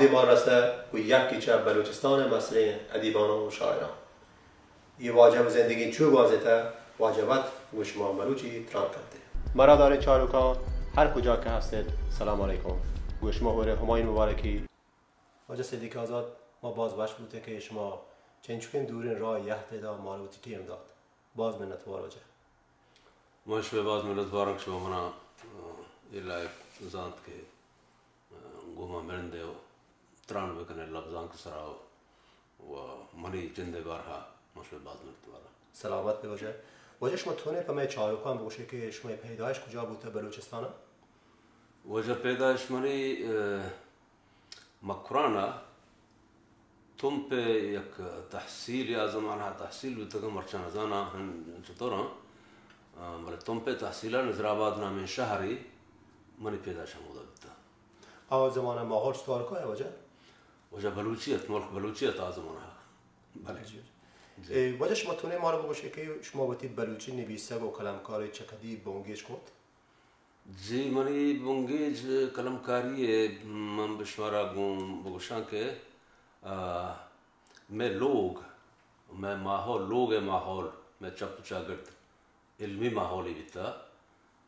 دیما رستہ گوں یکے چہ بلوچستان ءِ مستریں ادیبان و شاعران۔ یہ واجہ زندگی چو گوازینتہ، واجہ وت گوں شما مروچی تران کنتے۔ مراداریں چاروکاں ہر کجا کہ ہستید، سلام علیکم۔ گوں شما ہورے ہمایون مبارکی۔ واجہ صدیق آزاد، ما باز وش بوتیں کہ شما چنچکیں دوریں راہ یہتے دا مارا وتی ٹیم دات۔ باز منتوار واجہ۔ من شمئے باز منتوارم کہ شما منا، آ، اے لائق زانت کہ، آ، گوں ما مرندے و تران بکنے لبزانک سرا و، و منی جندے بارہا من شمئے باز منتوارم۔ سلامت بے واجہ۔ واجہ شما تونے پہ مئے چاروکاں بگوشے کہ شمئے پیدائش کجا بوتہ بلوچستان ءَ؟ واجہ پیدائش منی، آ، مکران ءَ تمپ ءِ یک تحصیل، آ زمانہ ءَ تحصیل بوتگ، مرچاں نزاناں ہن چطور آں، آ، بلے تمپ ءِ تحصیل ءَ نظر آباد نامیں شہرے منی پیدائش ہمودا بوتگ۔ آ زمانہ ماحول چطور کا ہے واجہ؟ واجہ بلوچی ات، ملک بلوچی ات آ زمانہ۔ بلے۔ جی۔ جی۔ اے، واجہ شما تونے مارا بگوشے کہ شما وتی بلوچی نبیسگ و کلمکاری چہ کدی بنگیج کت؟ جی، منی بنگیج کلمکاری ءَ من بہ شمارا گوں بگوشاں کہ، آ، مئے لوگ، مئے ماحول، لوگ ءِ ماحول، مئے چپ و چاگرد علمی ماحولے بیتہ۔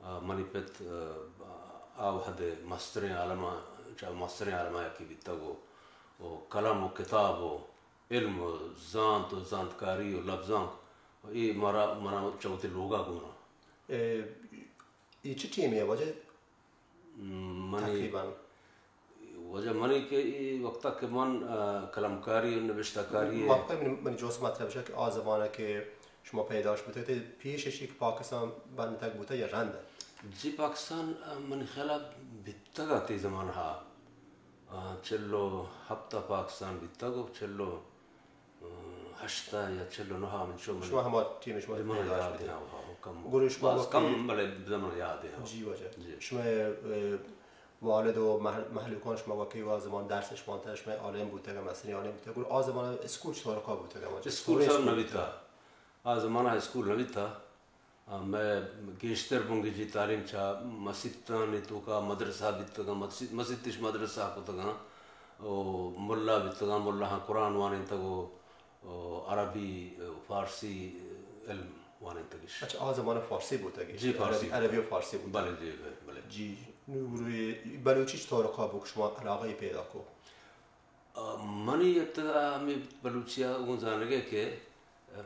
آ، منی پت، آ، آ وہد ءِ مستریں عالماں، چہ مستریں عالماں یکے بیتگ و، و قلم و کتاب و علم و زانت و زانتکاری و لبزانک، اے مارا، منا چہ وتی لوگا گون آں۔ اے، اے چی ٹیمے ءَ واجہ؟ منی تقریباً۔ واجہ منی کہ اے وقتا کہ من، آ، قلمکاری و نبشتہ کاری، واقعی منی، منی جوست مطلب اش کہ آ زمانہ کہ شما پیداش بوتگ، تے پیش اشی کہ پاکستان بندتگ بوتگ یا رند؟ جی، پاکستان، آ، منی خیالا بیتگ ات اے زمانہ ءَ۔ آ، چل و ہپت ءَ پاکستان بیتگ و چل و ہشت ءَ یا چل و نہ ءَ ہمینچو من، شما ہما ٹیم شما من یاد ہیں، ہاں، کم، گڑا شما باز کم، بلے بزاں من یاد ہیں۔ جی واجہ۔ جی۔ شما، اے، والد و مہل-، مہلوکان شما وقتی آ زمان درس اش وانتہ، شما عالم بوتگ، مستریں عالم بوتگ، گڑا آ زمان اسکول چطور کا بوتگ واجہ؟ اسکول سر نہ بیتہ۔ آ زمانہ اسکول نہ بیتہ۔ آ، مئے گیشتر بنگیجی تعلیم چہ مسیتانی توکا مدرسہ بیتگاں، مسیت، مسیتش مدرسہ کتگاں، و ملا بیتگاں، ملاہاں قرآن وانینتگ و، و عربی، فارسی علم وانینتگش۔ اچھا، آ زمانہ فارسی بوتگی؟ جی، فارسی عربی، عربی و بوتگ۔ فارسی بوتگ۔ بلے جی، بلے، بلے۔ جی، نوں روی بلوچی چطور کا بوک شما علاقہ پیدا کو؟ آ، منی ابتدا ہمے بلوچی ءَ گوں زانگ ءَ کہ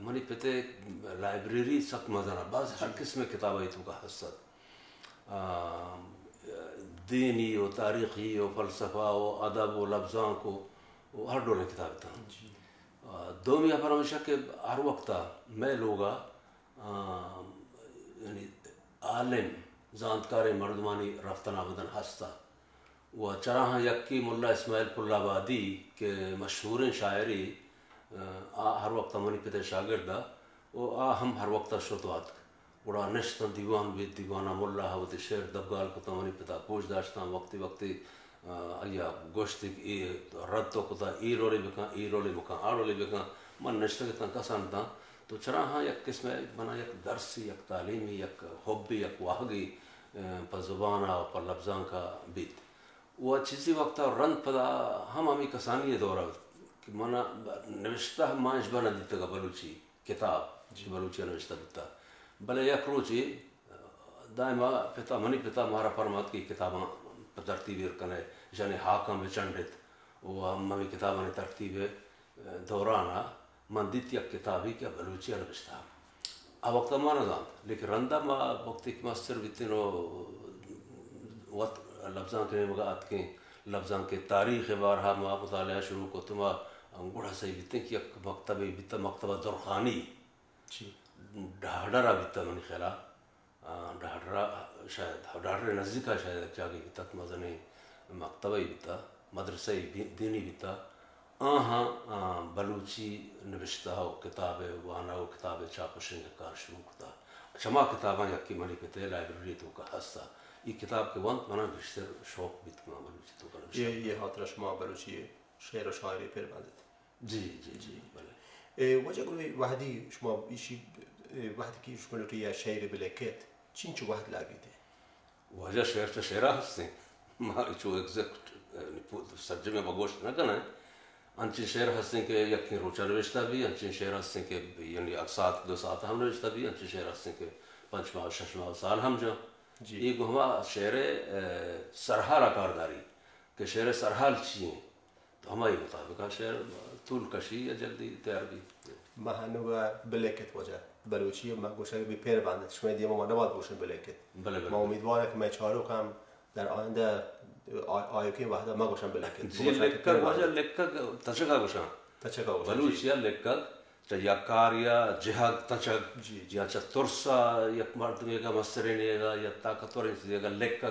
منی پت ءِ لائبریری سک مزن ات، باز ہر قسم ءِ کتاب آئی توکا ہست ات۔ آ، دینی و تاریخی و فلسفہ و ادب و لبزانک و، و ہر ڈولیں کتاب اتاں۔ جی۔ آ، دومی ہبر ہمیش ات کہ ہر وقت ءَ مئے لوگ ءَ آ، یعنی عالم، زانتکاریں مردمانی رفتن آمدن ہست ات۔ و چراہاں یکے ملا اسماعیل پل آبادی کہ مشہوریں شاعرے، آ، آ ہر وقت منی پت ءِ شاگرد ات و آ ہم ہر وقت ءَ شت و آتک۔ گڑا نشتاں دیوان بیت، دیوان ءَ ملا ءَ وتی شعر دپگال کتاں، منی پت ءَ گوش داشتاں، وقتی وقتی آ، آئی ءَ گوشت کہ اے رد تو کتا، اے ڈولے بکن، اے ڈولے مکن، آ ڈولے بکن۔ من نشتگ اتاں، کس ءَ نہ داں۔ تو چراہاں یک قسمے منا یک درسے، یک تعلیمے، یک حبے، یک واہگے، آ، پہ زبان ءَ، پہ لبزانک ءَ بیت۔ و چیزے وقت ءَ رند پدا ہم ہمے کسانی ءِ دور ءَ کہ منا نبشتہ ما اش بہ نہ دیتگ ءَ بلوچی کتاب، جی۔ کہ بلوچی ءَ نبشتہ بوتگ۔ بلے یک روچے دائما پتا، منی پتا مارا پرمات کہ کتاباں پہ ترتیب ایر کنے، ژنے ہاکاں بہ چنڈت و ہم ہمے کتابانی ترتیب ءِ دوران ءَ من دیت یک کتابے کہ بلوچی ءَ نبشتہ۔ آ وقت ءَ ما نہ زانت، لیکن رندا ما وقتی کہ مستر بیتیں و وت لبزانک ءِ نیمگ ءَ اتکیں، لبزانک ءِ تاریخ ءِ بارہ ءَ ما مطالعہ شروع کت، ما گڑا سہی بیتیں کہ یک مکتبے بیتہ، مکتبہ درخانی۔ جی۔ ڈھاڈر ءَ بیتہ منی خیال ءَ۔ آ، ڈھاڈر ءَ شاید، ڈھاڈر ءِ نزیک ءَ شاید یک جاگہے بیتگ، مزنیں مکتبے بیتگ، مدرسے بی-، دینی بیتگ۔ آہاں، آ، بلوچی نبشتہ و کتاب ءِ وانگ و کتاب ءِ چاپ و شنگ ءِ کار شروع کتگ۔ چما کتاباں یکے منی پت ءِ لائبریری ءِ توکا ہست ات۔ اے کتاب کہ ونت، منا گیشتر شوق بیت کہ ما بلوچی توکا نبشتہ۔ اے، اے ہاترا شما بلوچی شعر و شاعری پر بندت۔ جی، جی، جی، بلے۔ اے، واجہ گڑا وہدی شما ایشی، اے، وہدی کہ شما لوٹی یا شعر بلکت، چینچو وہد لاگیت؟ واجہ شعر چہ شعرا ہستیں۔ ما چو ایگزیکٹ، یعنی، پو-، سرجمیں ما گوشت نہ کنیں۔ انچیں شعر ہستیں کہ یکیں روچا نوشتہ بی، انچیں شعر ہستیں کہ، یعنی، یک ساعت، دو ساعت ہم نوشتہ بی، انچیں شعر ہستیں کہ پنچ ماہ، شش ماہ، سال ہم جاں۔ جی۔ اے گوں ہما شعر ءِ، اے، سرحال ءَ کار داری کہ شعر ءِ سرحال چی ایں، تو ہمائی مطابق ءَ شعر طول کشی یا جلدی تیار بی۔ ما ہنوگا بلکت واجہ بلوچی، ما گوشگ بی پیر بندت، شمئے دیما ما نباید گوشن بلکت۔ بلے، بلے، ما بلے۔ امیدوار کہ مئے چاروک ہم در آیندہ آ-، آیوکیں وہدا ما گوشن بلکت۔ جی، بگوشن کہ لکگ پیر واجہ بندت۔ لکگ تچگا گوشاں۔ تچگا گوشاں، جی۔ بلوچی ءَ لکگ چہ یکاریا، جہگ، تچگ، جی، جی۔ یا چہ ترسا یک مردمے گا، مسترینی گا یا طاقتوریں چیزے گا لکگ۔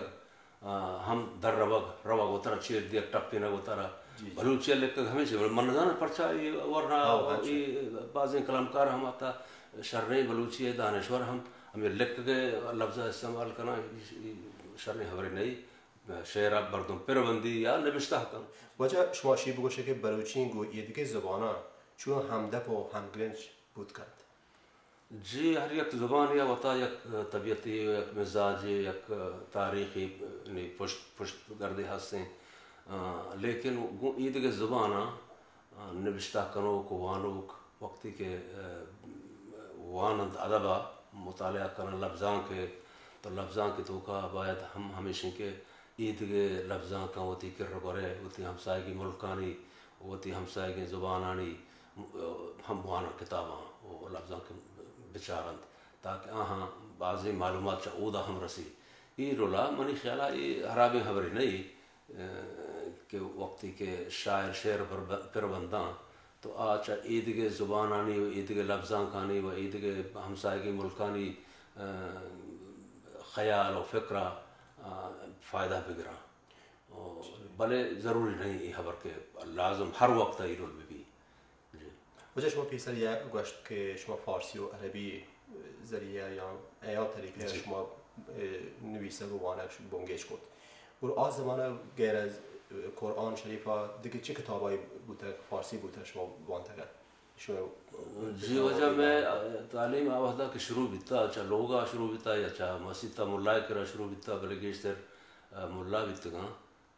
آ، ہم در روگ، روگ وترا چیر دیگ، ٹپینگ وترا۔ جی، جی۔ بلوچی ءَ لکگ ہمیش، بلے من نزاناں پرچا اے ورنا، ہاں، اچھا۔ اے بازیں کلمکار ہم آتا شریں بلوچی ءِ دانشور ہم ہمے لکگ ءِ لفظ ءَ استعمال کناں، اے، اے شریں ہبرے نئی۔ شعر ءَ مردم پر بندی یا نبشتہ کن۔ واجہ شما شی بگوشے کہ بلوچی گوں ایدگہ زباناں چون ہمدپ و ہمگرنچ بوت کنت؟ جی، ہر یک زبانے ءَ وتا یک طبیعتے، یک مزاجے، یک تاریخے، یعنی پشت، پشت گردے ہستیں۔ آ، لیکن گوں ایدگہ زباناں، آ، نبشتہ کنوک و وانوک وقتی کہ، آ، واننت ادب ءَ مطالعہ کنن لبزانک ءَ، تو لبزانک ءِ توکا باید ہم ہمیشیں کہ ایدگہ لبزانکاں وتی کر و گورے، وتی ہمساہگی ملکانی، وتی ہمساہگیں زبانانی ہم واناں کتاباں و لبزانک بچارنت، تاکہ آہاں بازیں معلومات چہ اودا ہم رسی۔ اے ڈولا منی خیالا اے ہرابیں ہبرے نئی کہ وقتی کہ شاعر شعر پر ب-، پر بنداں، تو آ چہ ایدگہ زبانانی و ایدگہ لبزانکانی و ایدگہ ہمساہگی ملکانی، آ، خیال و فکرا، آ، فائدہ بگراں۔ و بلے ضروری نہیں اے ہبر کہ لازم ہر وقت اے ڈول بہ بی۔ جی۔ واجہ شما پیسر یا گوشت کہ شما فارسی و عربی ذریعہ یا ایا طریقہ جی۔ شما، اے، نویسگ و وانگ بنگیج کت۔ اور آ زمانہ غیر از، اے، قرآن شریف ءَ دگہ چہ کتابائی بوتگ، فارسی بوتگ، شما وانتگ؟ شما جی، واجہ مئے تعلیم آ وہدا کہ شروع بیتا، چہ لوگا شروع بیتا یا چہ مسیتا ملائے کرا شروع بیتا، بلے گیشتر، اے، ملا بیتگاں۔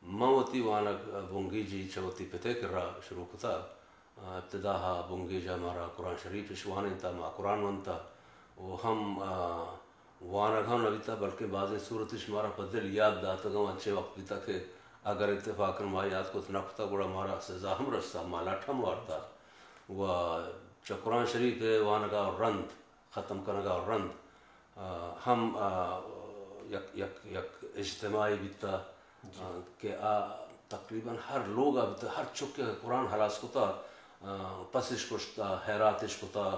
من وتی وانگ بنگیجی چہ وتی پت ءِ کرا شروع کتا۔ ابتدا ءَ بنگیج ءَ مارا قرآن شریف اش وانینتا، ما قرآن ونتا و ہم، آ، وانگ ہم نہ بیتا، بلکیں بازیں سورت اش مارا پہ دل یاد داتگ، انچیں وقت بیتا کہ اگر اتفاقاً ما یاد کت نہ کتا گڑا مارا سزا ہم رستا، ما لٹ ہم وارتا۔ و چہ قرآن شریف ءِ وانگ ءَ رند، ختم کنگ ءَ رند، آ، ہم، آ، یک، یک، یک اجتماعے بیتا، آ، کہ آ تقریباً ہر لوگ ءَ بیتا، ہر چکے کہ قرآن ہلاس کتا، آ، پسش کشتا، حیراتش کتا،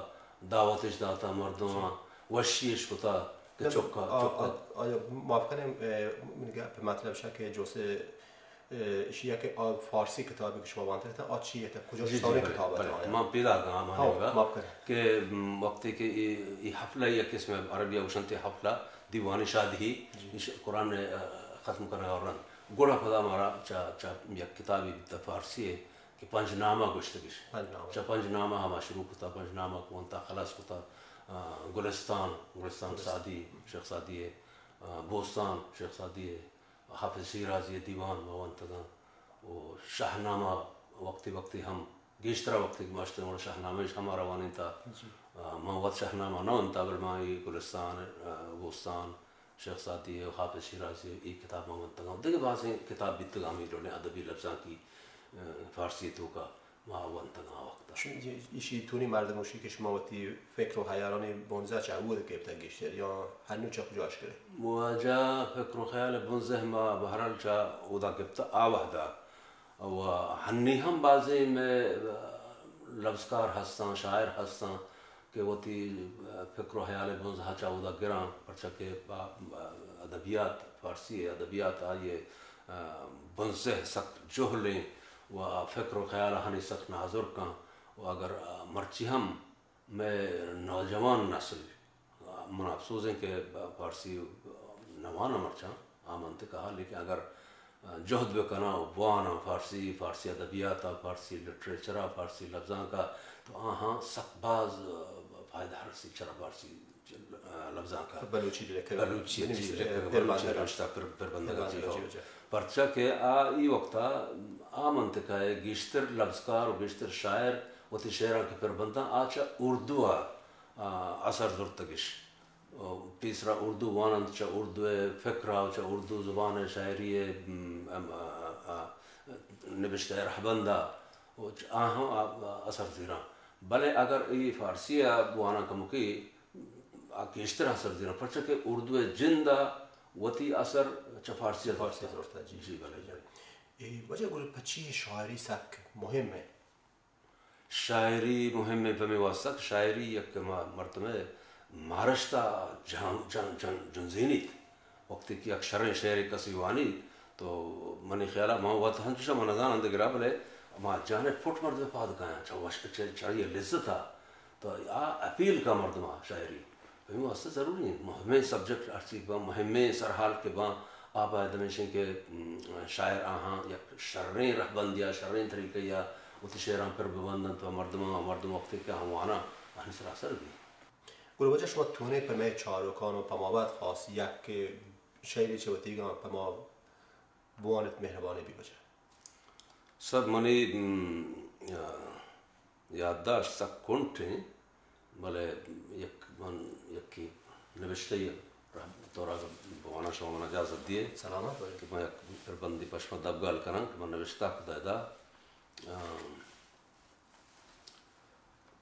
دعوتش داتا مردماں، وشیش کتا کہ چکا، آ، چکا۔ آ، آ، معاف کنیں، اے، منی گپ مطلب شا کہ جوسے اے، ایشی ءَ کہ آ فارسی کتابے کہ شما وانتگ ات، آ چی ات؟ کجا جی، جی، ساریں بلے، کتاب ات بلے۔ آیا؟ من پیدا کاں، من ہاں، معاف کریں۔ کہ، م، وقتی کہ اے، اے حفلہ یک قسم عربی ءَ گوشنت حفلہ دیوان شادی، جی۔ ایش قرآن، ا، ختم کنگ ءَ رند۔ گڑا پدا مارا چا، چا یک کتابے بیتا فارسی ءَ کہ پنج نامہ گوشتگش۔ پنج نامہ۔ چا پنج نامہ ہما شروع کتا، پنج نامہ کو انتا خلاص کتا، ا، گلستان، گلستان گلستان۔ سعدی، شیخ سعدی ءِ، ا، بوستان، شیخ سعدی ءِ، حافظ شیرازی ءِ دیوان ما ونتگاں و شاہنامہ وقتی وقتی ہم گیشترا وقتی کہ ما شتیں گڑا شاہنامہ اش ہمارا وانینتا۔ جی۔ آ، ما وت شاہنامہ نہ ونتا بلے ما اے گلستان، آ، بوستان، شیخ سعدی ءِ و حافظ شیرازی ءِ اے کتاب ما ونتگاں۔ دگہ بازیں کتاب بیتگاں ہمے ڈولیں ادبی لبزانکی، آ، فارسی ءِ توکا۔ ما ونتگ آ وقت ءَ۔ شما جی، ایشی تونی مردم گوشی کہ شما وتی فکر و حیالانی بنزہ چہ اود گپتگ گیشتر یا ہنو چہ کجاش کرے؟ واجہ فکر و خیال بنزہ ما بہرحال چہ اودا گپتہ آ وہدا۔ و ہنی ہم بازیں مئے لبزکار ہستاں، شاعر ہستاں کہ وتی فکر و حیال بنزہ چہ اودا گراں، پرچہ کہ با-، ادبیات، فارسی ادبیات آئی، بنزہ سک جہلیں۔ و آ فکر و خیال آہانی سک نازرک آں۔ و اگر، آ، مرچی ہم مئے نوجوان نسل، آ، من افسوز ایں کہ فارسی نہ واناں مرچاں آ منطقہ ءَ، لیکن اگر، آ، جہد بکناں و بواناں فارسی، فارسی ادبیات ءَ، فارسی لٹریچر ءَ، فارسی لبزانک ءَ، تو آہاں سک باز، آ، فائدہ رسی چرا فارسی، آ، لبزانک زانکار۔ بلوچی لکھگ، بلوچی، جی، بنویس-، لکھگ، پربندہ بلوچی نبشتہ، پر-، پربندہ، پربندہ، جی، جی، ہو۔ جی۔ پرچا کہ آ ای وقتا آ منطقہ ء گیشتر لبزکار و گیشتر شاعر وتی شعراں کہ پربنداں آ چہ اردو ء، آ، اثر زرتگش۔ و پیسرا اردو واننت، چہ اردو ء فکر ء، چہ اردو زبان ء شاعری ء، ام، ام، آ، آ، نبشتہ ء رہبند ء و چہ آہاں آ، آ، اثر زیراں۔ بلے اگر اے فارسی ء بواناں کمکے، آ گیشتر اثر زیراں، پرچا کہ اردو ء جند ء وتی اثر چہ فارسی ء فارسی زرتہ۔ زرتہ، جی۔ جی، بلے۔ اے وجہ گل پچی شاعری سک مہم ہے۔ شاعری مہم ء پمے واسطہ کہ شاعری یک ما-، مردم ء مارشت ء جان، جان، جان، جنزینیت۔ وقتی کہ یک شریں شعرے کسی وانیت، تو منی خیال ء ما وت ہنچوش ء ما نزاناں دگرا، بلے ما جان ء پٹ مردم ء پاد کایاں، چہ وش-، چہ، چہ آئی ء لذت ء۔ تو آ اپیل کا مردم ء شاعری۔ پمے واسطہ ضروری انت مہمیں سبجیکٹ ہرچی کہ باں، مہمیں سرحال کہ باں، آ باید ہمیش انت کہ، م، شاعر آہاں یک شریں رہبندی ء، شریں طریقہ ء وتی شعراں پر ببندنت و مردماں، مردم وقتی کہ آہاں واناں، آہانی سرا اثر بی۔ گل وجہ شما تونے پہ مئے چاروکان و پہ ما بعد خاص یک شعرے چہ وتیگاں پہ ما بوانت، مہربانی بی وجہ۔ سر، منی، م، یا-، یادداشت سک کنٹ انت، بلے یک، من یکے نبشتہ ء را-، تو را بواناں، شما من اجازت دیئے سلامت بئے۔ کہ من یک پربندے پہ شما دپگال کناں کہ من نبشتہ کتہ ادا، آ،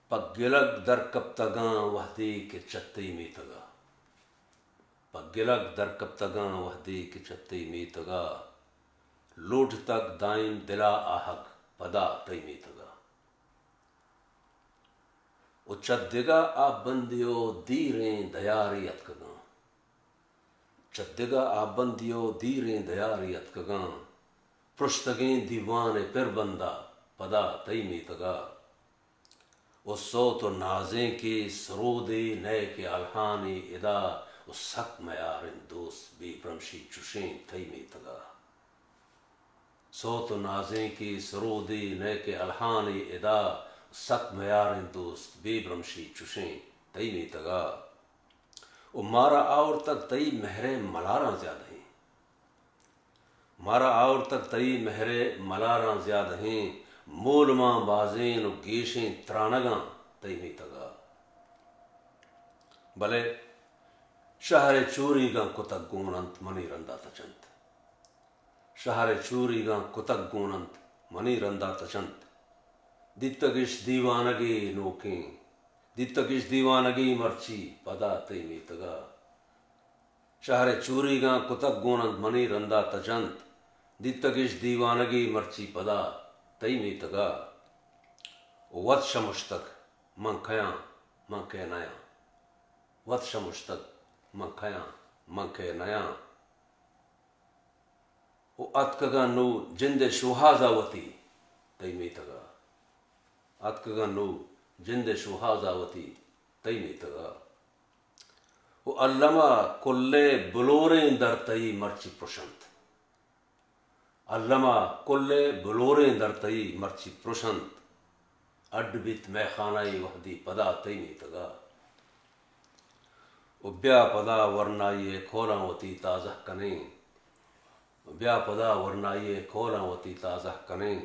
پہ گلگ در کپتگاں وہدے کہ چہ تئی میتگ ء۔ پہ گلگ در کپتگاں وہدے کہ چہ تئی میتگ ء، لوٹتگ دائم دل ء آہگ پدا تئی میتگ ء۔ و چہ دگہ آ بندے و دیریں دیارے اتکگاں۔ چہ دگہ آ بندے و دیریں دیارے اتکگاں۔ پرشتگیں دیوان ء پر بندا پدا تئی میتگ ء۔ و سوت و نازینکے سرودے نئے کہ الہانے ادا، و سک میاریں دوست بے برمشی چشیں تئی میتگ ء۔ سوت و نازینکے سرودے نئے کہ الہانے ادا، و سک میاریں دوست بے برمشی چشیں تئی میتگ ء۔ و مارا آورتگ تئی مہر ء ملاراں زیادہیں۔ مارا آورتگ تئی مہر ء ملاراں زیادہیں، مول ماں بازین و گیشیں ترانگاں تئی میتگ ء۔ بلے شہر ء چوریگاں کتگ گون انت منی رندا تچنت۔ شہر ء چوریگاں کتگ گون انت منی رندا تچنت۔ دیتگش دیوانگے نوکیں، دیتگش دیوانگے مرچی پدا تئی میتگ ء۔ شہر ء چوریگاں کتگ گون انت منی رندا تچنت، دیتگش دیوانگے مرچی پدا تئی میتگ ء۔ و وت شمشتگ من کیاں، من کئے نیاں۔ وت شمشتگ من کیاں، من کئے نیاں۔ و اتکگاں نوں جند ء شوہاز ء وتی تئی میتگ ء۔ اتکگاں نوں جند ء شوہاز ء وتی تئی میتگ ء۔ و الم ء کل ء بلوریں در تئی مرچی پرشنت۔ الم ء کل ء بلوریں در تئی مرچی پرشنت۔ اڈ بیت مئے خانہ ء وہدی پدا تئی میتگ ء۔ و بیا پدا ورنائی ء کولاں وتی تازہ کنیں۔ بیا پدا ورنائی ء کولاں وتی تازہ کنیں،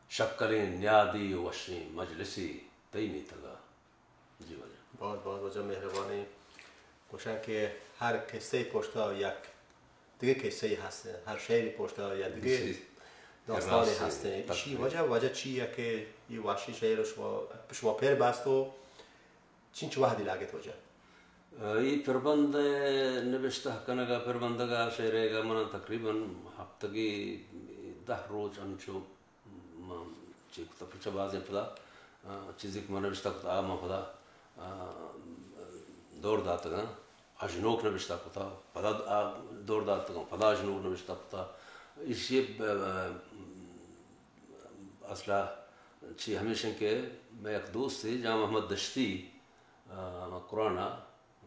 شکلیں نیادی و وشیں مجلسے تئی میتگ ء۔ جی واجہ۔ باز باز واجہ مہربانی۔ گوشاں کہ ہر قصہ ء پشتا یک دگہ قصہ ء ہست، ہر شعر ء پشتا یک دگہ جی۔ داستانے راست ہست۔ تک ایشی ہے۔ وجہ، وجہ چی ہے کہ یہ وحشی شعر شما، شما پر بست و چنچ وہدی لاگت واجہ؟ اے پربند ء نبشتہ کنگ ء پربندگ ء شعر ء من تقریباً ہپتگے دہ روچ انچو من چی کتہ، پرچہ بازیں پدا، آ، چیزے کہ من نبشتہ کتہ، آ من پدا، آ، دور داتگاں، اژنوک نبشتہ کتہ، پدا آ دور داتگاں، پدا اژنوک نبشتہ کتہ۔ ایشی ء، آ، اصلا چی ہمیش انت کہ مئے یک دوستے جان محمد دشتی، آ، قرآن ء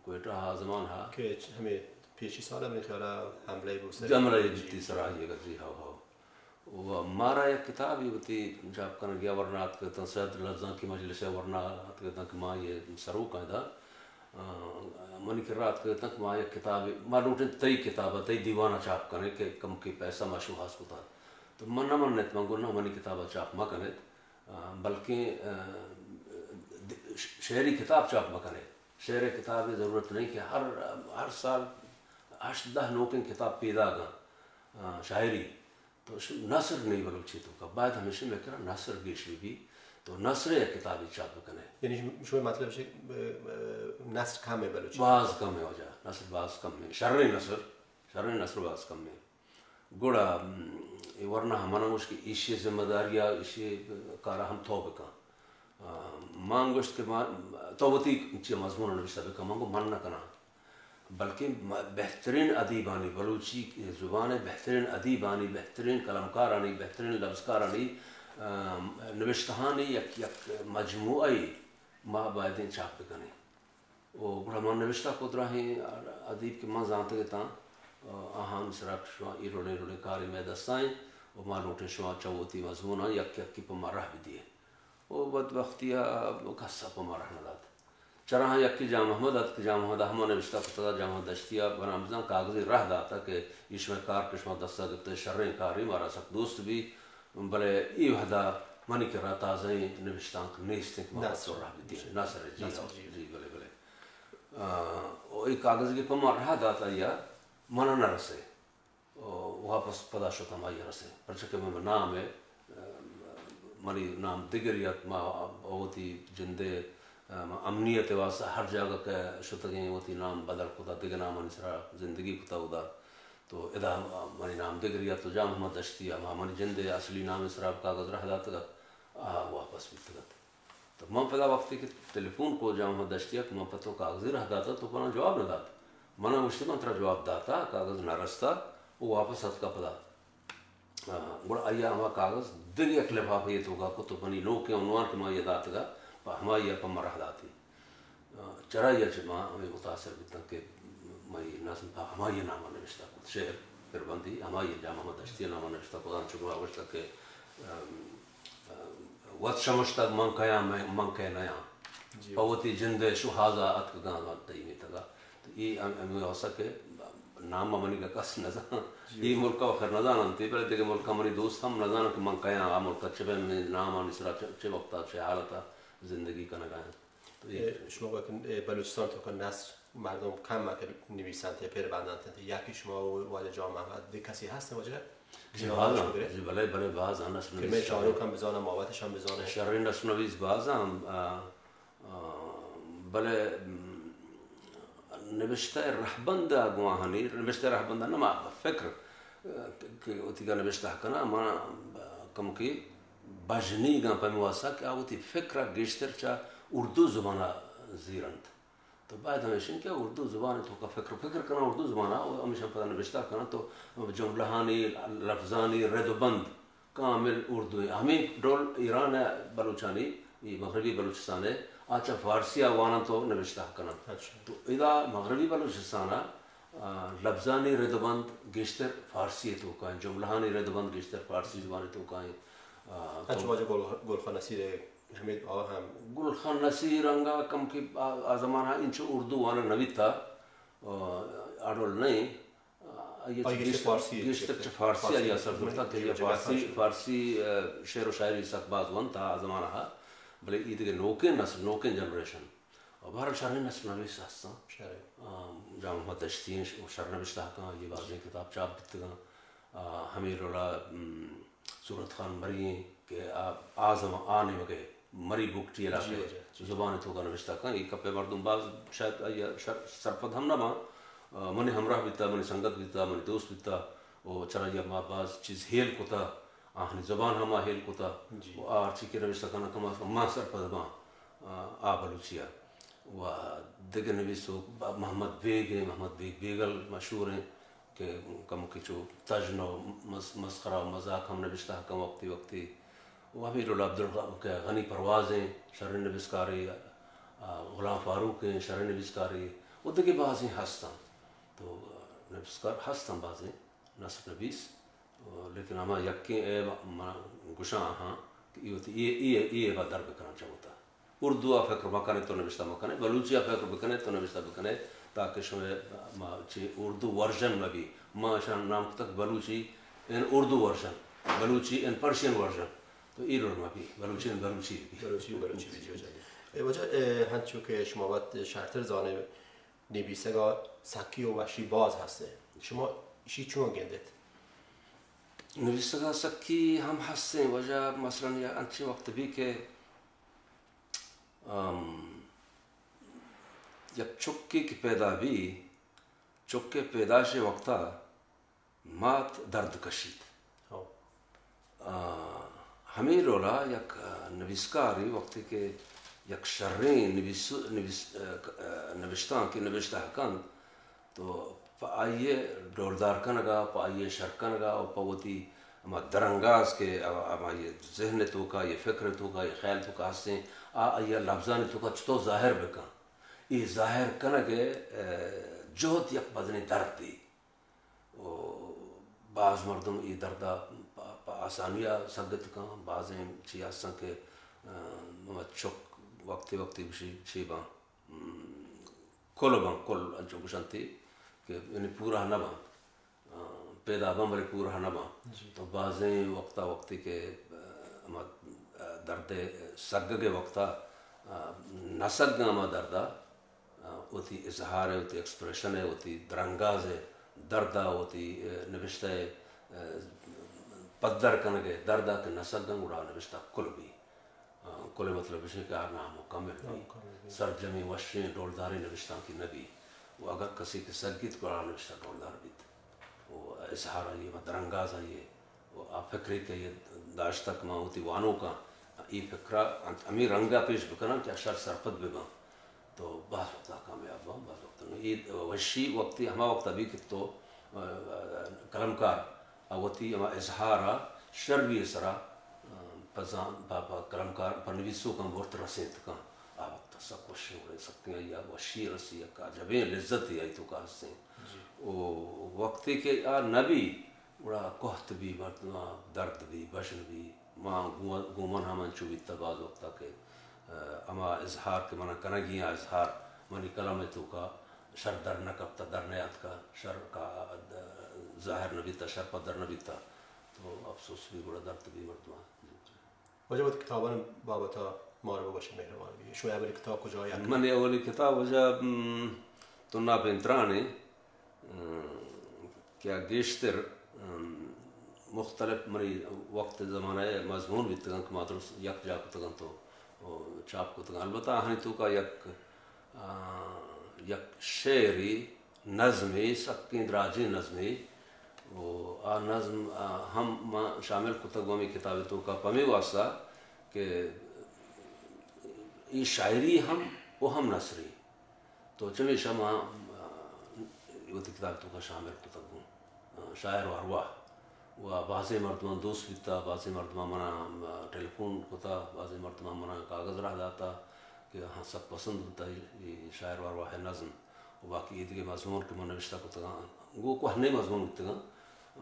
کوئٹہ ء زمان ء کہ ہمے پیشی سال ء منی خیال ء حملہ بوت سر۔ حملہ جی۔ بیتی سرا، یہ جی، ہو، ہو۔ و مارا یک کتابے وتی چاپ کنگی ء ورنا اتکگ اتاں، سید لبزانکی مجلس ء ورنا اتکگ اتاں کہ ما یہ سروک آں ادا۔ آ، منی کرا اتکگ اتاں کہ ما یک کتابے، ما لوٹیں تئی کتاب ءَ، تئی دیوان ءَ چاپ کنیں کہ کمکے پیسہ ما شوہاز کتگ۔ تو من نہ منت، من گوں نہ، منی کتاب ءَ چاپ مہ کنت، آ، بلکیں، آ، د-، ش-، شعری کتاب چاپ مہ کنت۔ شعر ءِ کتاب ءِ ضرورت نہیں کہ ہر، ہر سال ہشت دہ نوکیں کتاب پیداگ اَنت، آ، شاعری۔ تو ش-، نثر نہیں بلوچی توکا، باید ہمیشہ مئے کرا نثر گیش بہ بی، تو نثر ءِ یک کتابے چاپ بکنے۔ یعنی شم-، شمئے مطلب شے، ا، ا، نثر کم ہے بلوچی؟ باز کم ہے واجہ، نثر باز کم ہے، شریں نثر، شریں نثر باز کم ہے۔ گڑا، ام، اے ورنا ہمانا گوش کہ ایشی ذمہ داری ءَ، ایشی کارا ہم تو بکن۔ آ، من گوشت کہ ما، تو وتی چی مضمون نوشتہ بکن، من گو من نہ کناں۔ بلکیں م-، بہترین ادیبانی، بلوچی زبان ءِ بہترین ادیبانی، بہترین قلمکارانی، بہترین لبزکارانی، آ، نوشتہانی یک، یک مجموعہ ما بایدیں چاپ بکنیں۔ و گڑا ما نوشتہ کت، دراہیں ادیب کہ من زانتگ اتاں، آ، آہانی سرا شما اے رولیں رولیں کارے مئے دستا ایں و ما لوٹیں شما چہ وتی مضموناں یک یکی پہ ما راہ بدیئے۔ و بدبختی ءَ کس ءَ پہ ما راہ نہ دات۔ چراہاں یکے جان محمد ات کہ جان محمد ءَ ہما نوشتہ کتگ ءَ، جان محمد دشتی ءَ بنا بزاں کاگدے راہ داتگ کہ اے شمئے کار کہ شما دست ءَ گپتگ شریں کارے، مارا سک دوست بی، بلے اے وہد ءَ منی کرا تازہیں نوشتانک نیست انت کہ ما پہ تو راہ بدیاں۔ نثر، جی ہاں، جی بلے بلے۔ آ، و اے کاگد کہ پہ ما راہ دات آئی ءَ، من ءَ نہ رسے۔ واپس پدا شت ہمائی ءَ رسیں، پرچا کہ من نام ءَ، منی نام دگرے ات، ما وتی جند ءِ، امنیت ءِ واستہ ہر جاگہ کہ شتگیں وتی نام بدل کتا، دگہ نامانی سرا زندگی کتا اودا۔ تو ادا منی نام دگرے ات، تو جان محمد دشتی ءَ ہما منی جند ءِ اصلی نام ءِ سرا کاگد راہ داتگ ات، آ واپس بیتگ ات۔ تو من پدا وقتے کہ ٹیلیفون کو جان محمد دشتی ءَ کہ من پہ تو کاگدے راہ داتا، تو پہ من جواب نہ دات۔ من ءَ گوشتی من ترا جواب داتا، کاگد نہ رستا، او واپس اتکا پدا۔ آ، گڑا آئی ءَ ہما کاگد دگہ یک لفافے ءِ توکا کت و منی نوکیں عنوان کہ من آئی ءَ داتگا، پہ ہمائی ءَ پہ من راہ داتی۔ آ، چرائی ءَ چہ ما ہمے متاثر بیتاں کہ منی نظم پہ ہمائی ءِ نام ءَ نوشتہ کت، شعر، پربندی ہمائی ءَ جان محمد دشتی ءِ نام ءَ نوشتہ کت، انچو کہ ما گوشتگ کہ، آ، وت شمشتگ من کیاں، من، من کئے نیاں۔ جی۔ پہ وتی جند ءِ شوہاز ءَ اتکگاں تئی میتگ ءَ۔ تو اے ہم، ہمے واسطہ کہ نام ءَ منی گا کس نہ زان۔ جی۔ اے ملک ءَ آخر نہ زاننت، بلے دگہ ملک ءَ منی دوست ہم نہ زاننت کہ من کیاں، آ ملک ءَ چہ بہ من نامانی سرا چہ، چہ وقت ءَ چہ حالت ءَ زندگی کنگ ءَ آں۔ تو اے اے، شما گوشت کہ، اے، بلوچستان توکا نثر مردم کم ءَ کہ نویسنت، اے پر بندنت، یکے شما و واجہ جان محمد، دگہ کسی ہست واجہ؟ جی، باز آں۔ جی، بلے، بلے، باز آں نثر کہ نویس مئے شریں۔ چاروک ہم بزانن، ما وتش ہم بزانیں۔ شریں نثر نویس باز آں، آ، آ، بلے، م، نبشتہ ءِ رہبند ءَ گوں آہانی، نبشتہ ءِ رہبند ءَ نہ، ما فکر، آ، کہ وتی گا نبشتہ کناں، ما کمکے بژنیگ آں پہ ہمے واسطہ کہ آ وتی فکر ءَ گیشتر چہ اردو زبان ءَ زیرنت۔ تو باید ہمیش انت کہ اردو زبان ءِ توکا فکر، فکر کناں اردو زبان ءَ، و ہمیشاں پدا نبشتہ کناں تو جملہانی، لفظانی رد و بند کامل اردو انت۔ ہمے ڈول ایران ءِ بلوچانی، اے مغربی بلوچستان ءِ، آ چہ فارسی ءَ واننت و نبشتہ کننت۔ اچھا۔ تو ادا مغربی بلوچستان ءَ، آ، لفظانی رد و بند گیشتر فارسی ءِ توکا انت، جملہانی رد و بند گیشتر فارسی زبان ءِ توکا انت۔ آ، تو اچھا، واجہ گل، گل خان نصیر ءِ ہمے آ ہم۔ گل خان نصیر انگا کم کہ آ، آ زمانہ انچو اردو وانگ نہ بیتا، آ، آ ڈول نہ انت۔ آ، آئی ءَ آئی ءَ گیشتر، فارسی، گیشتر چہ فارسی فارسی آئی ءَ اثر زرتا کہ آئی ءَ فارسی، فارسی، آ، شعر و شاعری سک باز ونتا آ زمانہ ءَ، بلے اے دگہ نوکیں نسل، نوکیں جنریشن۔ و بہرحال شریں نثر نویس ہستاں۔ شریں۔ آ، جان محمد دشتی ایں، ش-، شر نبشتہ کاں، آئی ءِ بازیں کتاب چاپ بیتگاں۔ آ، ہمے ڈولا، م، صورت خان مری ایں کہ آ، آ زمان، آ نیمگ ءِ مری بگٹی علاقہ ءِ، جی، واجہ، جی۔ زبان ءِ توکا نبشتہ کن۔ اے گپ ءَ مردم باز شاید آئی ءَ شر-، سرپد ہم نہ باں۔ آ، منی ہمراہ بیتا، منی سنگت بیتا، منی دوست بیتا، و چرائی ءَ ما باز چیز ہیل کتا، آہانی زبان ہم ما ہیل کتا۔ جی۔ و آ ہرچی کہ نبشتہ کناں کم از کم ما سرپد باں، آ، آ بلوچی ءَ۔ و دگہ نویسوک محمد بیگ ایں، محمد بیگ بیگل مشہور ایں۔ کہ کمکے چو تژن و مس-، مسخرہ و مذاق ہم نبشتہ کن وقتی وقتی۔ و ہمے ڈول عبدالغ-، کہ غنی پروازیں شریں نبشتکارے، آ، غلام فاروق ایں شریں نبشتکارے و دگہ بازیں ہستاں۔ تو نبشتکار ہستاں بازیں نثر نبیس، لیکن ہما یکیں عیب من گشاں آہاں کہ اے وتی اے، اے، اے عیبا در بکناں چہ وتا۔ اردو ءَ فکر مہ کن ئے تو نبشتہ مہ کن ئے، بلوچی ءَ فکر بہ کن ئے تو نبشتہ بہ کن ئے، تاکہ شمئے، ما، چی اردو ورژن مہ بی۔ ما اشاں نام کتگ بلوچی ان اردو ورژن، بلوچی ان پرشین ورژن۔ تو اے رول مہ بی، بلوچی ان بلوچی بی۔ بلوچی ان بلوچی بی، جی، جی۔ اے واجہ، اے، ہنچو کہ شما وت شرتر زان ئے، نبیسگ ءَ سکی و وشی باز ہست انت۔ شما اشی چون گندیت؟ نبیسگ ءَ سکی ہم ہست انت واجہ، مثلاً یک انچیں وقت بی کہ، ام، یک چکے کہ پیدا بی، چکے پیدائش وقتا مات درد کشیت۔ ہو۔ آ، ہمے ڈولا یک، آ، نبیسکارے وقتی کہ یک شریں نبیس-، نبیس-، آ، ک-، آ، نبشتانکے نبشتہ کنت، تو پہ آئی ءِ ڈولدار کنگ ءَ، پہ آئی ءِ شر کنگ ءَ و پہ وتی ہما درانگاز کہ ہما آئی ءِ ذہن ءِ توکا، آئی ءِ فکر ءِ توکا، آئی ءِ خیال ءِ توکا ہستیں، آ آئی ءَ لبزانی توکا چطور ظاہر بکن، اے ظاہر کنگ ءِ، آ، جہد یک مزنیں دردے۔ و باز مردم اے درد ءَ پہ، پہ آسانی ءَ سگت کن۔ بازیں چی ہستن کہ، آ، ہما چک وقتے وقتے گوشی چی باں، م، کل باں، کل انچو گوشنتی کہ یعنی پورا نہ باں، آ، پیدا باں بلے پورا نہ باں۔ جی۔ تو بازیں وقتا وقتی کہ، آ، ہما، آ، درد ءِ سگگ ءِ وقتا، آ، نہ سگاں ہما درد ءَ، آ، وتی اظہار ءَ، وتی ایکسپریشن ءَ، وتی درانگاز ءَ، درد ءَ، وتی، آ، نبشتہ ءَ، آ، پدر کنگ ءَ، درد ءَ کہ نہ سگاں گڑا نبشتہ کل بی۔ آ، کل ءِ مطلب اش کہ آ نامکمل بی۔ نامکمل بی۔ سرجمیں وشیں ڈولداریں نبشتانکے نہ بی۔ و اگر کسے کہ سگیت گڑا نبشتہ ڈولدار بیت۔ و اظہار آئی ءِ، و درانگاز آئی ءِ، و آ فکرے کہ آئی ءَ داشتگ، ما وتی وانوکاں اے فکر ءَ انت ہمے رنگ ءَ پیش بکناں کہ آ شر سرپد بہ باں، تو باز وقت ءَ کامیاب باں، باز وقت نہ۔ اے وشی وقتی ہما وقت ءَ بی کہ تو، آ، آ، قلمکار ءَ وتی ہما اظہار ءَ شری ءِ سرا، آ، پہ زان-، پہ، پہ قلمکار، پہ نویسوکاں برت رسینت کن۔ آ وقت ءَ سک وشیں وڑے، سکیں آئی ءَ وشی رسی، یک عجبیں لذتے آئی توکا ہستیں۔ جی۔ او وقتے کہ آ نہ بی، گڑا کوہت بی، مردماں درد بی، بژن بی۔ ما گوں، گوں من ہم انچو بیتہ باز وقتا کہ، آ، ہما اظہار کہ منا کنگی آ اظہار منی قلم ءِ توکا شر در نہ کپتہ، در نیاتکہ، شر کا، ظاہر نہ بیتہ، شر پدر نہ بیتہ۔ تو افسوس بی، گڑا درد بی مردماں۔ واجہ وتی کتابانی بابت ءَ مارا بگوش، مہربان بی۔ شمئے اولی کتاب کجا ءَ؟ منی اولی کتاب واجہ، م، تنا پنتران ءَ، م، کہ آ گیشتر، م، مختلف منی وقت زمانہ ءِ مضمون بیتگاں کہ ما درست یک جاہ کتگاں تو، او، چاپ کتگاں۔ البتہ آہانی توکا یک، آ، یک شعری نظمے، سکیں دراجیں نظمے۔ و آ نظم، آ، ہم ما شامل کتگ گوں ہمے کتاب ءِ توکا پمے واسطہ کہ اے شاعری ہم و ہم نثری۔ تو چمیشا ما، آ، وتی کتاب ءِ توکا شامل کتگ گوں، آ، شاعر و ارواح۔ و بازیں مردماں دوست بیتا، بازیں مردماں منا، آ، ٹیلیفون کتا، بازیں مردماں منا کاغذ راہ داتا کہ ہاں سک پسند بوتا اے، اے شاعر و ارواح ءِ نظم۔ و باقی اے دگہ مضمون کہ من نبشتہ کتگاں، گوں کوہنیں مضمون بیتگاں،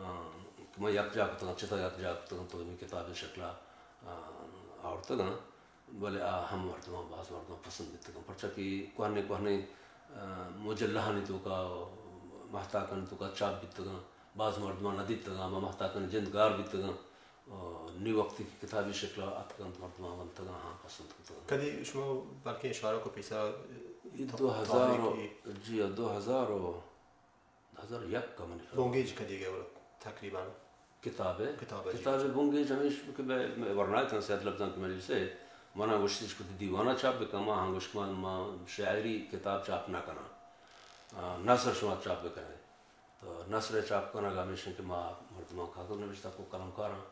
آ، کہ من یک جاہ کتگاں، چتا یک جاہ کتگاں، تو ہمے کتابے شکلا، آ، آورتگاں، بلے آ ہم مردماں، باز مردماں پسند بیتگاں، پرچا کہ کوہنیں، کوہنیں، آ، مجلہانی توکا، مہتاکانی توکا چاپ بیتگاں، باز مردماں نہ دیتگاں، ہما مہتاکانی جند گار بیتگاں۔ آ، نی وقتی کہ کتابی شکلا اتک انت، مردماں ونتگاں، ہاں، پسند کتگاں۔ کدی شما بلکیں اشارہ کو پیسرا اے دو ہزار و، تاریخی جی، دو ہزار و، دو ہزار یک کا منی خیال۔ بونگیج کدی گئے تقریباً؟ کتاب ءَ؟ کتاب ءَ، جی۔ کتاب ءَ بونگیج ہمیش کہ بہ، بہ ورنایتاں سید لبزانکی مجلس ءَ، منا گوشتش کہ دیوانا چاپ بکن، ما ہاں گوشت ما، ما شاعری کتاب چاپ نہ کناں۔ آ، نثر شما چاپ بکن ئے۔ تو نثر ءِ چاپ کنگ ءَ ہمیش انت کہ ما مردماں کاگد نبشتہ کو، قلمکاراں،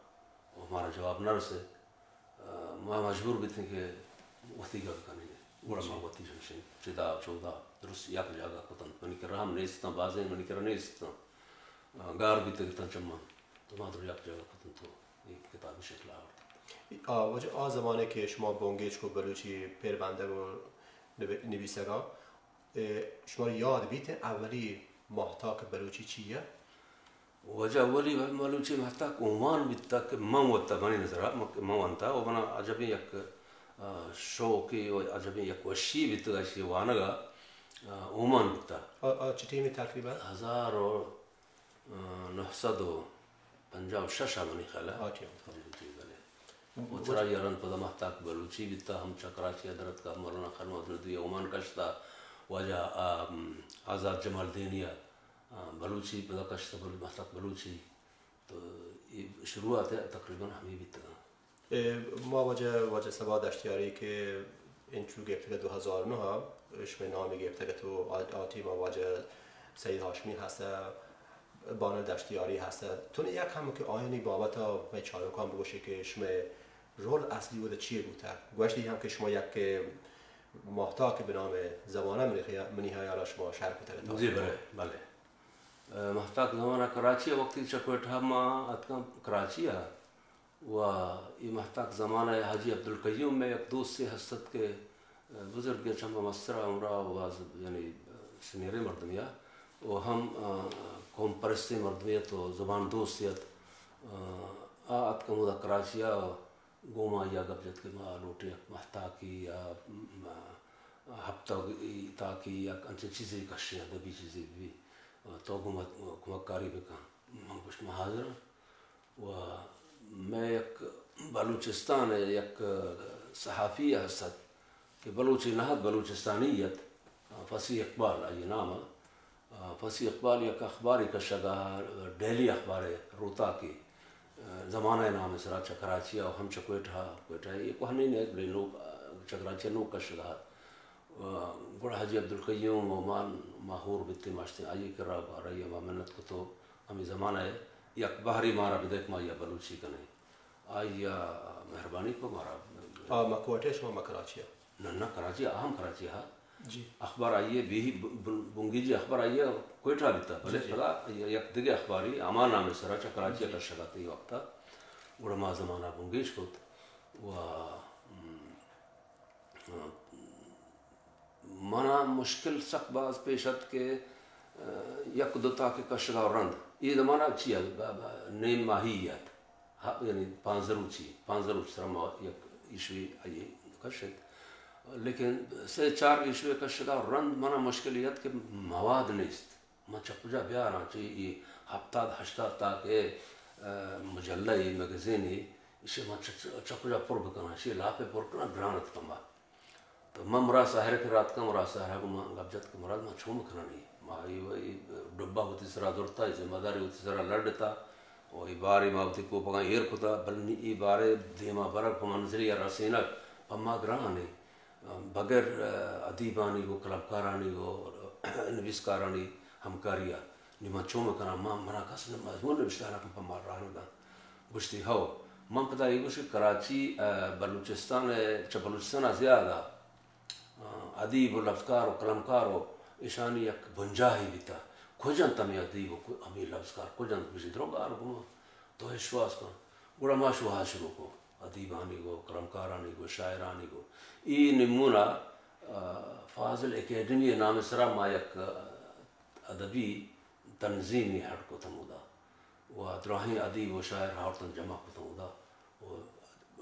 و مارا جواب نہ رسے۔ آ، ما مجبور بیتیں کہ وتیگا بکنیں۔ گڑا ما وتی ہمشیں چدا چودا درست یک جاگہ کتنت۔ منی کرا ہم نیستاں، بازیں منی کرا نیستاں۔ آ، گار بیتگ اتاں چماں۔ تو ما در یک جاگہ کتنت تو اے کتابی شکل آورت۔ آ، واجہ آ زمانے کہ شما بونگیج کو بلوچی پیر بندگ و نبی-، نبیسگا، اے، شمارا یاد بیت اولی ماہتاک بلوچی چی ءَ؟ واجہ اولی بلوچی ماہتاک عنوان بیتا کہ من وتا، منی نظرا من، من ونتا و منا عجبیں یک، آ، شوقے و عجبیں یک وشی بیتگ، اشی وانگ ءَ، آ، اومان بیتا۔ آ، آ، چہ ٹیمی تقریباً؟ ہزار و، آ، نہ سد و پنجاہ و شش ءَ منی خیال ءَ۔ آ، ٹیم۔ جی، جی، بلے۔ و ترا یاران پدا مہتاک بلوچی بیتا، ہم چہ کراچی ءَ درتکا، مولانا خانم عبدالندوی اومان کشتا، واجہ، آ، م، آزاد جمالدینی ءَ، آ، بلوچی پدا کشتا، بل-، مہتاک بلوچی۔ تو اے شروعات ءَ تقریباً ہمے بیتگاں۔ اے، ما واجہ، واجہ صبا دشتیاری کہ انٹرویو گپتگ دو ہزار نہ ءَ، شمئے نامی گپتگ تو آ، آ ٹیم ءَ واجہ سید ہاشمی ہست، بانل دشتیاری ہست۔ تو نے یک ہم کہ آیانی بابت ءَ مئے چاروکاں بگوشے کہ شمئے رول اصلی ودا چی بوتگ؟ گوشتی ہم کہ شما یک ماہتاک بہ نام زمانہ منی خیا-، منی حیال ءَ شما شر کتگ۔ جی بلے، بلے۔ اے، ماہتاک زمانہ کراچی ءَ وقتی چہ کوئٹہ ما اتکاں کراچی ءَ، و اے ماہتاک زمانہ ءَ حاجی عبدالقیوم مئے یک دوستے ہست ات کہ، اے، بزرگیں چمبا مستر ءَ ہمراہ و باز، یعنی، سینئریں مردمے ءَ و ہم، آ، قوم پرستیں مردمے ات و زبان دوستے ات۔ آ، آ اتک ہمودا کراچی ءَ گوں ما آئی ءَ گپ جت کہ ما لوٹیں یک ماہتاکی یا، م، ہپتگی تاکی یک انچیں چیزے کشیں، ادبی چیزے بہ بی، تو گوں ما کمکاری بکن۔ من گوشت، من حاضر آں۔ و مئے یک بلوچستان ءِ یک صحافی ہست ات کہ بلوچے نہ ات، بلوچستانی ات، فصیح اقبال آئی نام ءَ۔ آ، فصیح اقبال یک اخبارے کشگ ءَ، ڈیلی اخبارے، روتاکے، آ، زمانہ ءِ نام ءِ سرا چہ کراچی ءَ، ہم چہ کوئٹہ، کوئٹہ ءَ اے کوہنیں نہ ات، بلے نوک، آ، چہ کراچی ءَ نوک کشگ ءَ ات۔ آ، گڑا حاجی عبدالقیوم و من ماہور بیتیں، ما شتیں آئی ءِ کرا، بارہ ءَ ما منت کت و ہمے زمانہ ءَ یک بہرے مارا بدئے کہ ما آئی ءَ بلوچی کنیں۔ آئی ءَ مہربانی کو مارا۔ آ، ما کوئٹہ ءَ، شما ما کراچی ءَ؟ نہ، نہ، کراچی ءَ، آ ہم کراچی ءَ۔ جی۔ اخبار آئی ءِ بے بن-، بنگیجی اخبار آئی ءِ کوئٹہ ءَ بیتا، بلے جی، جی۔ پدا یک دگہ اخبارے ہما نام ءِ سرا چہ کراچی ءَ جی۔ کشگ ءَ ات اے وقت ءَ۔ گڑا ما زمانہ بنگیج کت و، م، منا مشکل سک باز پیش ات کہ، آ، یک دو تاکے کشگ ءَ رند۔ اے زمانہ چی ات؟ ب-، ب-، نیم ماہی ات۔ ہا، یعنی پانزدہ روچی، پانزدہ روچ سرا ما یک ایشوے آئی ءَ کشت۔ لیکن سے چار ایشوے کشگ ءَ رند منا مشکل ات کہ مواد نیست۔ من چہ کجا بیاراں؟ چہ اے ہپتاد ہشتاد تاکے، آ، مجلہ ءِ، میگزین ءِ، ایشی من چہ، چہ کجا پر بکناں؟ ایشی لاپ ءَ پر کناں، گران ات پہ ما۔ تو من مراد ساحر ءِ کرا اتکاں، مراد ساحر ءَ گوں من گپ جت کہ مراد، من چون بکناں اے؟ ما اے، اے ڈبہ وتی سرا زرتا، اے ذمہ داری وتی سرا لڈتا، و اے بارے ما وتی کوپگاں ایر کتا، بلے نی اے بارے دیما برگ، پہ منزلے ءَ رسینگ پہ ما گران ایں۔ بغیر، آ، ادیبانی و قلمکارانی و نبیسکارانی ہمکاری ءَ نی من چون بکناں؟ ما، منا کس نہ، مضمون نبشتہ نہ کن، پہ ما راہ نہ دنت۔ گوشتی، ہو۔ من پدا اے گوشت کہ کراچی، آ، بلوچستان ءَ، چہ بلوچستان ءَ زیادہ، آ، ادیب و لبزکار و قلمکار و ایشانی یک بنجاہے بیتا۔ کج انت ہمے ادیب و ک-، ہمے لبزکار کج انت؟ گوشی، دروگ آر گوں ما، تو وشواس کن۔ گڑا ما شوہاز شروع کو، ادیبانی گو، قلمکارانی گو، شاعرانی گو۔ اے نمونہ، آ، فاضل اکیڈمی ءِ نام ءِ سرا ما یک، آ، ادبی تنظیمے ہڈ کت ہمودا۔ و دراہیں ادیب و شاعر آورتن جمع کت ہمودا۔ و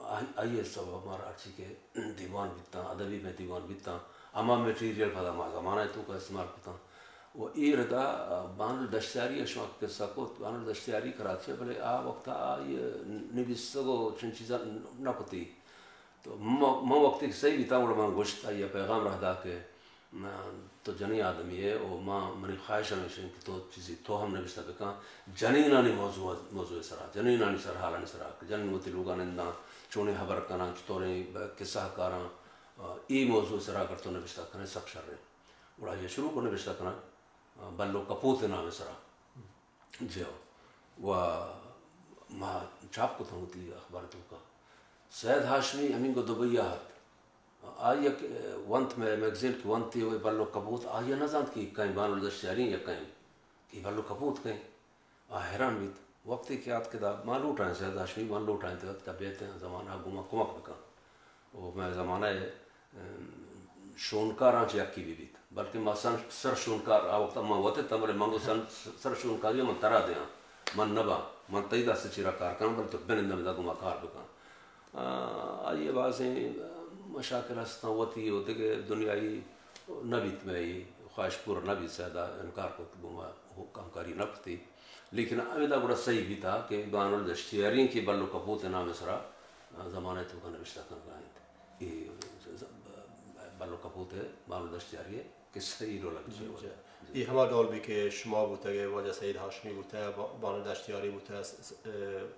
آئی، آئی ءِ سبب مارا ہرچی کہ دیوان بیتاں، ادبی مئے دیوان بیتاں، ہما میٹیریل پدا ما زمانہ ءِ توکا استعمال کتاں۔ و اے ردا بانل دشتیاری ءَ شما کہ قصہ کت، بانل دشتیاری کراچی ءَ، بلے آ وقت ءَ آئی ءَ نبیسگ و چنین چیزاں نہ کتی۔ تو م-، من وقتی کہ سہی بیتاں، گڑا من گوشت، آئی ءَ پیغام راہ دا کہ تو جنیں آدمی ئے و ما، منی خواہش ہمیش انت کہ تو چیزے تو ہم نبشتہ بکن، جنینانی موضوع، موضوع ءِ سرا، جنینانی سرحالانی سرا، کہ جنین وتی لوگاں ننداں، چونیں ہبر کناں، چطوریں قصہ کاراں، اے موضوع ءِ سرا اگر تو نبشتہ کنئے سک شر انت۔ گڑا آئی ءَ شروع کو نبشتہ کنگ، بلو کپوت ءِ نام ءِ سرا۔ جی ہو۔ و ما چاپ کتاں وتی اخبار ءِ توکا۔ سید ہاشمی ہمینگو دبئی ءَ ات۔ آئی ءَ کہ ونت، مئے میگزین کہ ونت، اے بلو کپوت، آئی ءَ نہ زانت کہ کئیں، بانل دشتیاری یا کئیں، کہ بلو کپوت کئیں۔ آ حیران بیت۔ وقتی کہ آتک ادا، ما لوٹائیں سید ہاشمی، من لوٹائیں تو ادا بیت، زمانہ ءَ گوں ما کمک بکن۔ و مئے زمانہ ءِ، ام، شونکاراں چہ یکے بہ بیت، بلکیں ما سن-، سر شونکار، آ وقت ءَ من وت اتاں، بلے من گوں سن-، سر شونکاری ءَ من ترا دیاں، من نہ باں، من تئی دست ءِ چیرا کار کناں، بلے تو بنند ہمدا گوں ما کار بکن۔ آ، آئی ءَ بازیں، آ، مشاکل ہستاں وتی و دگہ دنیائی نہ بیت، مئے خواہش پورا نہ بیت، سیدا انکار کت، گوں ما ہمکاری نہ کتی۔ لیکن ہمدا گڑا صحیح بیتا کہ بانل دشتیاری کہ بلو کپوت نام سرا زمانہ توکا نوشتہ کنگا انت۔ اے بلو کپوت بانل دشتیاری قصہ ای ڈول جی، جی۔ اے ہما ڈول بی کہ شما بوتگ، واجہ سعید ہاشمی بوتہ، با-، بانو دشتیاری بوتہ، س-، س-، اه،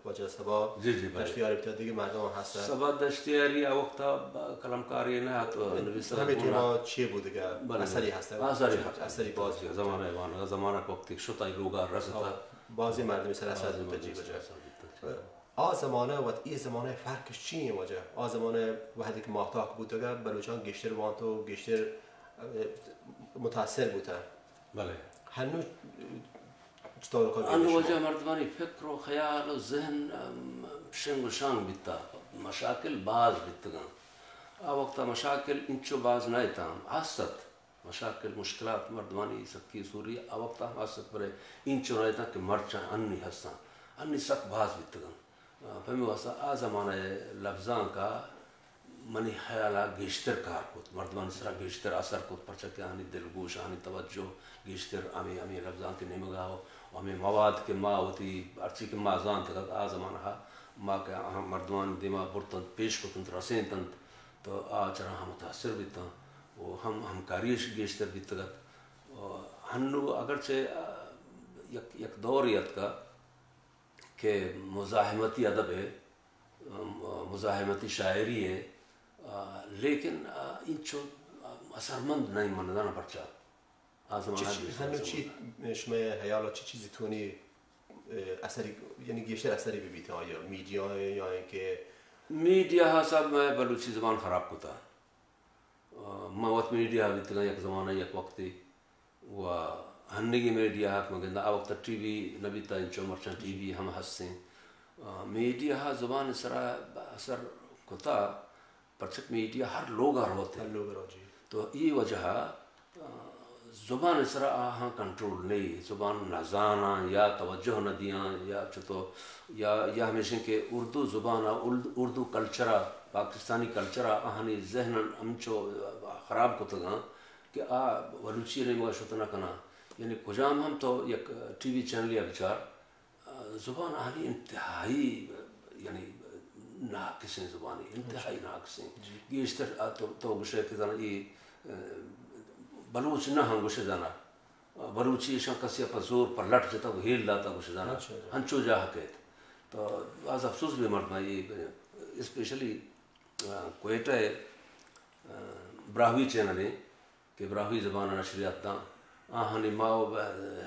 واجہ صبا جی، جی، بلے۔ دشتیاری بوتہ، دیگہ مردم ہست۔ صبا دشتیاری آ وقتا ب-، قلمکاری نہ ات، نویسگ ہمے بونا۔ ٹیما چی بودگا؟ بلے۔ اثری ہست۔ اثری ہست۔ اثری باز۔ زمانہ وان، زمانہ وقتی شتا لوگا رستا۔ ہاں، بازی مردم سر اثر بوتہ، جی، بوتہ، جی۔ اثر بوتہ، جی۔ آ زمانہ وت اے زمانہ فرقش چی ایں واجہ؟ آ زمانہ وہدے کہ ماہتاک بوتگا، بلوچان گیشتر وانت و گیشتر، اه، متاثر بوتہ۔ بلے۔ ہنو چطور کا انو واجہ مردمانی فکر و خیال و ذہن، ام، شنگ و شانگ بیتا، مشاکل باز بیتگاں۔ آ وقتا مشاکل انچو باز نہ اتاں، ہست ات۔ مشاکل، مشکلات، مردمانی سکی سوری آ وقتا ہم ہست ات، بلے اینچو نہ اتاں کہ مرچاں انی ہستاں۔ انی سک باز بیتگاں۔ آ، پمے واسطہ آ زمانہ ء لبزانک ء منی خیال ء گیشتر کار کت، مردمانی سرا گیشتر اثر کت، پرچا کہ آہانی دلگوش، آہانی توجہ گیشتر ہمے، ہمے لبزانک ء نیمگ ء و ہمے مواد کہ ما وتی ہرچی کہ ما زانتگ ات آ زمانہ ء ما کہ آہاں مردمانی دیما برتنت، پیش کتنت، رسینتنت، تو آ چراہاں متاثر بیتاں و ہم ہمکاری اش گیشتر بیتگ ات۔ و ہنو اگرچہ، آ، یک، یک دورے اتکا کہ مزاحمتی ادب ء، آ، مزاحمتی شاعری ء، آ، لیکن، آ، انچو، آ، اثرمند نہ انت، من نزاناں پرچا۔ آ زمانہ چی، گیشتر ہنو اثرمند چی، نہ۔ شمئے حیال ء چی چیزی تونی، اه، اثری، یعنی گیشتر اثری بہ بیت آیا میڈیا ء یا اینکہ میڈیا ء صاحب مئے بلوچی زبان خراب کتا۔ آ، ما وت میڈیا ء بیتگاں یک زمانہ یک وقتے و ہنگی میڈیا ء کہ من گنداں آ وقت ٹی وی نہ بیتا، انچو مرچاں ٹی وی ہم ہستیں۔ آ، میڈیا ء زبان ء سرا اثر کتا، پرچک میڈیا ہر لوگ ء روت۔ ہر لوگ ء رو، جی۔ تو ای وجہ ء، آ، زبان ء سرا آہاں کنٹرول نہیں، زبان نہ زاناں یا توجہ نہ دیاں یا چتو، یا، یا ہمیشیں کہ اردو زبان ء، ال-، اردو کلچر ء، پاکستانی کلچر ء آہانی ذہن ہمچو خراب کتگاں کہ آ بلوچی ء نیمگ ء شت نہ کناں۔ یعنی کجام ہم تو یک ٹی وی چینلے ء بچار، زبان آہانی انتہائی، یعنی ناقصیں زبانے، انتہائی ناقصیں۔ جی۔ گیشتر آ تو، تو گوشے کہ زانا اے، اه، بلوچ نہ ہم گوشے زانا۔ بلوچی اشاں کسی ء پہ زور پہ لٹ جتگ و ہیل داتگ گوشے زانا۔ اچھا، اچھا۔ ہنچو جاہ کیت۔ تو باز افسوس بے مردماں اے، اسپیشلی، اه، کوئٹہ ء، اه، براہوئی چینل ایں، کہ براہوئی زبان ء نشریات داں، آہانی ما و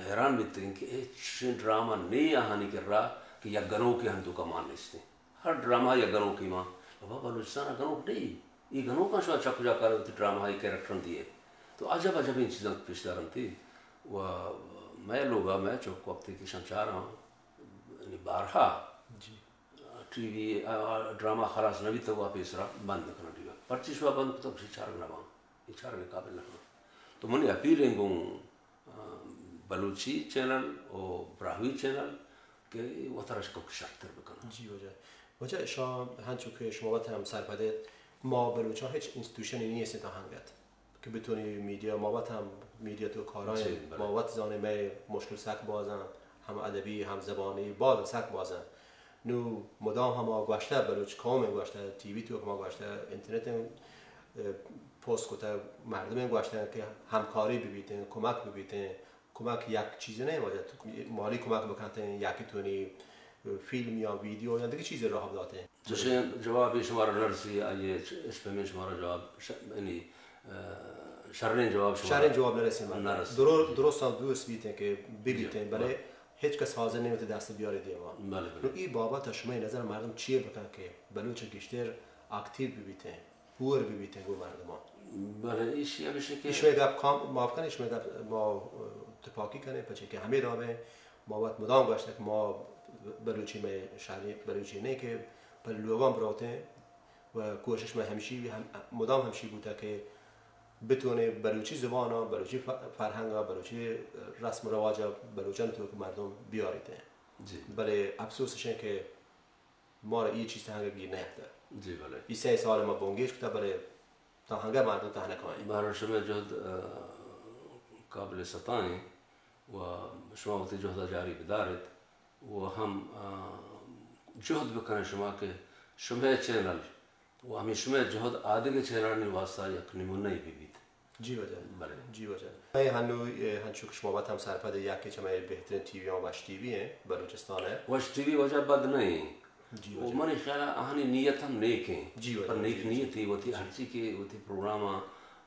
حیران بیتگیں کہ اے چشیں ڈرامہ نے آہانی کرا کہ یک گنوکے ہم توکا مان نیستیں۔ ہر ڈرامہ یک گنوکے مان۔ بابا بلوچستان ء گنوک نہیں، اے گنوکاں شما چہ کجا کارے وتی ڈرامہ ء کریکٹر دیئے؟ تو عجب عجبیں چیزاں پیش دارنت۔ و مئے لوگا مئے چک وقتی کہ شان چاراں، یعنی بارہا جی۔ ٹی وی ء ڈرامہ خلاص نہ بیتگ و پیسرا بند کناں ٹی وی ء۔ پرچی شما بند کتگ؟ گوشی چارگ نہ باں، اے چارگ ء قابل نہ کناں۔ تو منی اپیل ایں گوں، آ، بلوچی چینل و براہوئی چینل کہ وترا شکوک شرتر بکناں۔ جی واجہ۔ واجہ شما ہنچو کہ شما وت ہم سرپد ات، ما بلوچاں ہچ انسٹیٹیوشنے نیست تا ہنگت۔ کہ بتونی میڈیا، ما وت ہم میڈیا تو کارائیں، جی، بلے۔ ما وت زانیں مئے مشکل سک بازاں، ہم ادبی، ہم زبانی، باز سک بازاں۔ نو مدام ہما گوشتہ، بلوچ قوم گوشتہ، ٹی وی تو ہما گوشتہ، انٹرنیٹ، اه، پوسٹ کتہ، مردم گوشتہ کہ ہمکاری ببیتیں، کمک ببیتیں، کمک یک چیزے نہ، واجہ تو مالی کمک بکنتیں، یکی تونی فیلم یا ویڈیو یا دیگه چیزے راہ بداتیں۔ چشیں جوابے شمارا نہ رسی، آئی ء چ-، اش پمیں شمارا جواب ش-، یعنی، اه، شریں جواب شمارا شریں جواب نہ رسی من۔ نہ رسی۔ درو-، جی۔ درستاں دوست بیتیں کہ ببیتیں، جی، بلے بلے۔ ہچ کس حاضر نہیں وتی دست بیاری دیما۔ بلے، بلے۔ نو ای بابت شمئے نظر مردم چیئے بکن کہ بلوچ گیشتر اکٹیو ببیتیں؟ پور ببیتیں گوں مردماں۔ بلے ایشی ہمیشی کہ ایشی گپ کام معاف کنیں، ایشی گپ ما، اه، تپاکی کنیں، پچے کہ ہمے دابیں ما وت مدام گوشتہ کہ ما بلوچی مئے شہری بلوچی نہیں کہ پر لوگاں بروتیں و کوشش مئے ہمشی ہم، مدام ہمشی بوتہ کہ بتونے بلوچی زبان ء، بلوچی ف-، فرہنگ ء، بلوچی رسم و رواج ء بلوچانی توک مردم بیاریتیں۔ جی۔ بلے افسوس اش انت کہ مارا اے چیز تہنگہ گیر نیاتکہ۔ جی بلے۔ اے سئے سال ما بنگیج کتہ، بلے تاں ہنگہ مردم تہنا کائیں۔ بہرحال شمئے جہد، آ، قابل ستائیں و شما وتی جہد ءَ جاری بداریت و ہم، آ، جہد بکنیں شما کہ شمئے چینل و ہمے شمئے جہد آدگہ چینلانی واسطہ یک نمونہ بہ بیت۔ جی واجہ۔ بلے۔ جی واجہ۔ اے ہنو، اے ہنچو کہ شما وت ہم سرپد یکے چہ مئے بہترین ٹی وی آں وش ٹی وی ایں بلوچستان ءِ۔ وش ٹی وی واجہ بد نہ ایں۔ جی و واجہ۔ منی خیال ءَ آہانی نیت ہم نیک ایں۔ جی واجہ، پر نیک جی، جی۔ نیتی وتی جی۔ ہرچی کہ وتی پروگرام آں،